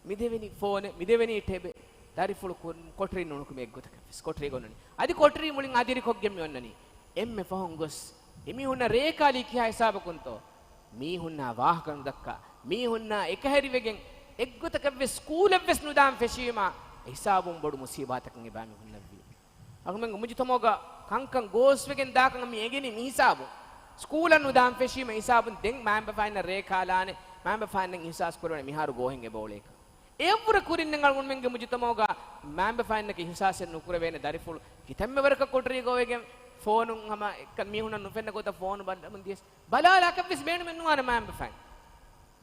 މި ދެވެނީ ފޯނެއް، މި ދެވެނީ ޓޭބެއް، ދަރިފުޅު ކު-، ކޮޓަރި ނުނުކުމޭ އެއްގޮތަކަށް ވެސް. ކޮޓަރީގަ އޮންނަނީ. އަދި ކޮޓަރީ މުޅިން އަދިރިކޮށްގެން މި އޮންނަނީ. އެންމެ ފަހުން ގޮސް އެމީހުންނަށް ރޭކާލީ ކިހާ ހިސާބަކުންތޯ؟ މީހުންނާ ވާހަކަ ނުދައްކާ، މީހުންނާ އެކަހެރިވެގެން އެއްގޮތަކަށް ވެސް ސްކޫލަށް ވެސް ނުދާން ފެށީމާ، ހިސާބުން ބޮޑު މުސީބާތަކަށް އެބާ މި ހުންނެވީ. އަޅުގަނޑުމެންގެ މުޖުތަމަޢުގަ ކަންކަން ގޯސްވެގެން ދާކަން މި އެނގެނީ މި ހިސާބުން. ސްކޫލަށް ނުދާން ފެށީމަ ހިސާބުން ދެން މައިންބަފައިންނަށް ރޭކާލާނެ، މައިންބަފައިންނަށް އިހްސާސް ކުރެވޭނެ މިހާރު ގޯހެއް އެބަ އުޅޭކަން. އެއަށްވުރެ ކުރިން ދެން އަޅުގަނޑުމެންގެ މުޖުތަމަޢުގަ މައިންބަފައިންނަކީ އިހްސާސެއް ނުކުރެވޭނެ ދަރިފުޅު ކިތަންމެ ވަރަކަށް ކޮޓަރީގަ އޮވެގެން ފޯނުން ހަމަ އެކަން މީހުންނަށް ނުފެންނަ ގޮތަށް ފޯނު ބަލަމުން ދިޔަސް ބަލާލާކަށް ވެސް ބޭނުމެއް ނުވާނެ މައިންބަފައިން.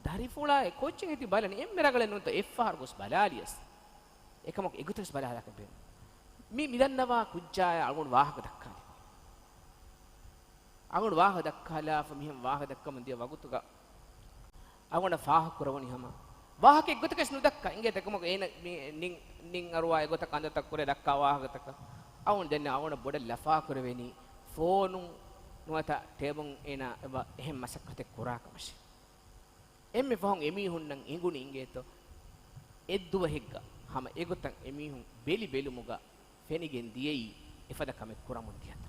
ދަރިފުޅާ އެ ކޯއްޗެއް ހެދި ބަލަނީ އެންމެ ރަގަޅެއް ނޫންތޯ އެއްފަހަރު ގޮސް ބަލާލިޔަސް. އެކަމަކު އެގޮތަށް ބަލާލާކަށް ބޭނުން. މި މިދަންނަވާ ކުއްޖާޔާ އަޅުގަނޑު ވާހަކަ ދައްކާލި. އަޅުގަނޑު ވާހަކަ ދައްކާލާފަ މިހެން ވާހަކަ ދައްކަމުން ދިޔަ ވަގުތުގަ އަޅުގަނޑަށް ފާހަގަ ކުރެވުނީ ހަމަ ވާހަކަ އެއްގޮތަކަށް ނުދައްކާ އިނގޭ ތަކުމަކު އޭނަ މި ނިން، ނިން އަރުވާ އެގޮތަށް ކަންތައްތައް ކުރޭ ދައްކާ ވާހަކަތަކަށް. އަޅުގަނޑު ދެން އަޅުގަނޑަށް ބޮޑަށް ލަފާ ކުރެވެނީ ފޯނު ނުވަތަ ޓޭބުން އޭނާ އެބަ އެހެން މަސައްކަތެއް ކުރާ ކަމަށޭ. އެންމެ ފަހުން އެމީހުންނަށް އެނގުނީ އިނގޭތޯ؟ އެއްދުވަހެއްގަ ހަމަ އެގޮތަށް އެމީހުން ބެލި ބެލުމުގަ ފެނިގެން ދިޔައީ އެފަދަ ކަމެއް ކުރަމުން ދިޔަތަ؟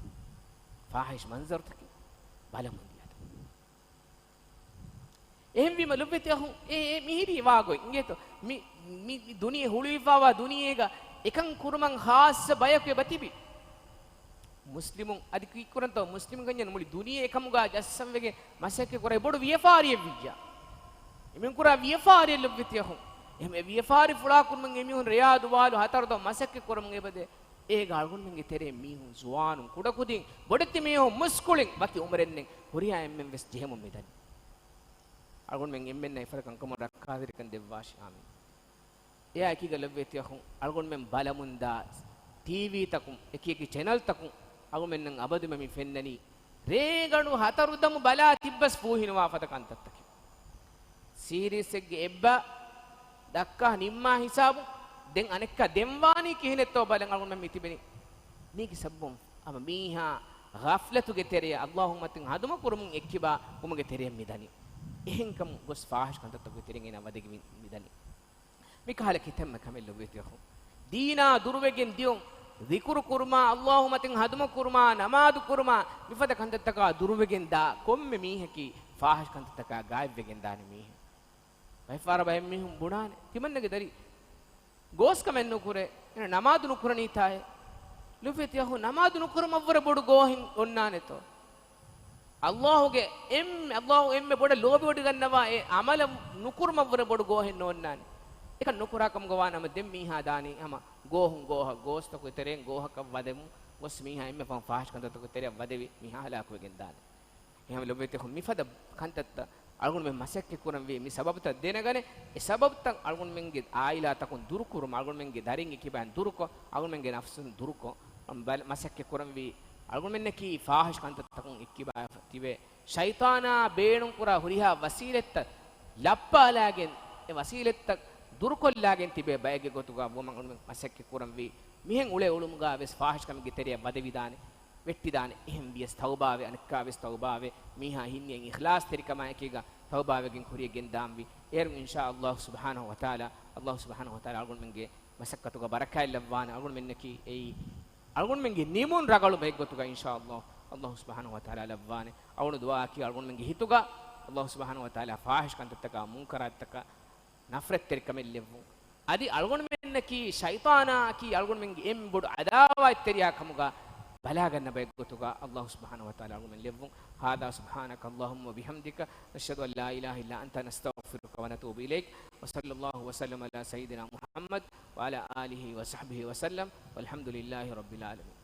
ފާޙިޝް މަންޒަރުތަކެއް ބަލަމުން ދިޔަތަ؟ އެހެންވީމަ ލޮބުވެތި އަޚުން، އެ، އެ މިހިރީ ވާގޮތް އިނގޭތޯ؟ މި، މި ދުނިޔެ ހުޅުވިފަވާ ދުނިޔޭގަ އެކަން ކުރުމަށް ޚާއްޞަ ބަޔަކު އެބަ ތިބި. މުސްލިމުން އަދި ކީއްކުރަންތޯ؟ މުސްލިމުން ކަންޏެއް ނޫން، މުޅި ދުނިޔެ އެކަމުގަ ޖައްސަން ވެގެން މަސައްކަތް ކުރާ ބޮޑު ވިޔަފާރިއެއް ވިއްޔާ. އެމީހުން ކުރާ ވިޔަފާރިއެއް ލޮބުވެތި އަޚުން. އެހެން އެ ވިޔަފާރި ފުޅާކުރުމަށް އެމީހުން ރެޔާ ދުވާލު ހަތަރު ދޮށް މަސައްކަތް ކުރަމުން އެބަދޭ. އޭގަ އަޅުގަނޑުމެންގެ ތެރޭ މީހުން، ޒުވާނުން، ކުޑަކުދިން، ބޮޑެތި މީހުން، މުސްކުޅިން، ވަކި އުމުރެއްނެތް، ހުރިހާ އެންމެން ވެސް ޖެހެމުން މިދަނީ. އަޅުގަނޑުމެން އެންމެންނަށް އެފަދަ ކަންކަމުން ރައްކާތެރިކަން ދެއްވާށި. އާމީން. އެއާ އެކީގަ ލޮބުވެތި އަޚުން، އަޅުގަނޑުމެން ބަލަމުންދާ ޓީވީތަކުން، އެކި އެކި ޗެނަލްތަކުން އަޅުގަނޑުމެންނަށް އަބަދުމެ މި ފެންނަނީ، ރޭގަނޑު ހަތަރު ދަމު ބަލާ ތިއްބަސް ފޫހިނުވާ ފަދަ ކަންތައްތަކެއް. ސީރީސްއެއްގެ އެއްބަ ދައްކާ ނިންމާ ހިސާބު، ދެން އަނެއްކާ ދެން ވާނީ ކިހިނެއްތޯ ބަލަން އަޅުގަނޑުމެން މި ތިބެނީ. މީގެ ސަބަބުން ހަމަ މީހާ ޣަފްލަތުގެ ތެރެއަށް އަﷲ މަތިން ހަނދުމަ ކުރުމުން އެއްކިބާ ވުމުގެ ތެރެއަށް މިދަނީ. އެހެންކަމުން ގޮސް ފާހިޝް ކަންތައްތަކުގެ ތެރެއިން އޭނާ ވަދެގެން މި، މިދަނީ. މިކަހަލަ ކިތަންމެ ކަމެއް ލޮބުވެތި އަޚުން. ދީނާ ދުރުވެގެން ދިޔުން، ޒިކުރު ކުރުމާ، އަﷲ މަތިން ހަނދުމަ ކުރުމާ، ނަމާދު ކުރުމާ، މިފަދަ ކަންތައްތަކާ ދުރުވެގެން ދާ ކޮންމެ މީހަކީ ފާހިޝް ކަންތައްތަކާ ގާތްވެގެން ދާނެ މީހެއް. ބައެއް ފަހަރަށް ބައެއް މީހުން ބުނާނެ، ތިމަންނަގެ ދަރި ގޯސްކަމެއް ނުކުރޭ، އޭނަ ނަމާދު ނުކުރަނީތާއޭ. ލޮބުވެތި އަޚުން، ނަމާދު ނުކުރުމަށްވުރެ ބޮޑު ގޯހެއް އޮންނާނެތޯ؟ އަﷲގެ އެންމެ، އަﷲ އެންމެ ބޮޑަށް ލޯބިވޮޑިގަންނަވާ އެ ޢަމަލަށް ނުކުރުމަށްވުރެ ބޮޑު ގޯހެއް ނޯންނާނެ. އެކަން ނުކުރާ ކަމުގަ ވާނަމަ ދެން މީހާ ދާނީ ހަމަ ގޯހުން ގޯހަށް، ގޯސްތަކުގެ ތެރެއިން ގޯހަކަށް ވަދެމުން ގޮސް މީހާ އެންމެ ފަހުން ފާހިޝް ކަންތައްތަކުގެ ތެރެއަށް ވަދެވި މީހާ ހަލާކުވެގެން ދާނެ. އެހެން ލޮބުވެތި އަޚުން، މިފަދަ ކަންތައްތައް އަޅުގަނޑުމެން މަސައްކަތް ކުރަންވީ މި ސަބަބުތައް ދެނެގަނެ، އެ ސަބަބުތައް އަޅުގަނޑުމެންގެ އާއިލާތަކުން ދުރުކުރުމަށް، އަޅުގަނޑުމެންގެ ދަރިން އެކިބާއިން ދުރުކޮށް، އަޅުގަނޑުމެންގެ ނަފްސުން ދުރުކޮށް، އަން ބަލ-، މަސައްކަތް ކުރަންވީ. އަޅުގަނޑުމެންނަކީ ފާހިޝް ކަންތައްތަކުން އެއްކިބާ ތިބެ، ޝައިޠާނާ ބޭނުންކުރާ ހުރިހާ ވަސީލަތްތައް ލައްޕާލާގެން، އެ ވަސީލަތްތައް ދުރުކޮށްލާގެން ތިބޭ ބައެއްގެ ގޮތުގަ ވުމަށް އަޅުގަނޑުމެން މަސައްކަތް ކުރަންވީ. މިހެން އުޅޭ އުޅުމުގަ ވެސް ފާހިޝް ކަމެއްގެ ތެރެއަށް ވަދެވިދާނެ. ވެއްޓިދާނެ. އެހެން ވިޔަސް ތައުބާވެ، އަނެއްކާވެސް ތައުބާވެ، މީހާ ހިންނިޔަތް އިޚްލާޞްތެރިކަމާއެކީގަ ތައުބާވެގެން ކުރިޔަށް ގެންދާންވީ. އޭރުން އިންޝާ ﷲ ސުބްޙާނަހޫ ވަތަޢާލާ، ﷲ ސުބްޙާނަހޫ ވަތަޢާލާ އަޅުގަނޑުމެންގެ މަސައްކަތުގަ ބަރަކާތް ލައްވާނެ. އަޅުގަނޑުމެންނަކީ އެއީ އަޅުގަނޑުމެންގެ ނިމުން ރަނގަޅު ބައެއްގޮތުގަ އިންޝާ ﷲ، ﷲ ސުބްޙާނަހޫ ވަތަޢާލާ ލައްވާނެ. އަޅުގަނޑު ދުޢާއަކީ އަޅުގަނޑުމެންގެ ހިތުގަ ﷲ ސުބްޙާނަހޫ ވަތަޢާލާ ފާޙިޝް ކަންތައްތަކާ، މުންކަރާތްތަކާ ނަފްރަތްތެރިކަމެއް ލެއްވުން. އަދި އަޅުގަނޑުމެންނަކީ ޝައިޠާނާއަކީ އަޅުގަނޑުމެންގެ އެންމެ ބޮޑު ޢަދާވާތްތެރިޔާ ކަމުގަ ބަލާގަންނަ ބައެއްގޮތުގަ ﷲ ސުބްޙާނަހޫ ވަތަޢާލާ އަޅުގަނޑުމެން ލެއްވުން. هذا سبحانك اللهم وبحمدك، نشهد أن لا إله إلا أنت، نستغفرك ونتوب إليك. وصلى الله وسلم على سيدنا محمد وعلى آله وصحبه وسلم، والحمد لله رب العالمين.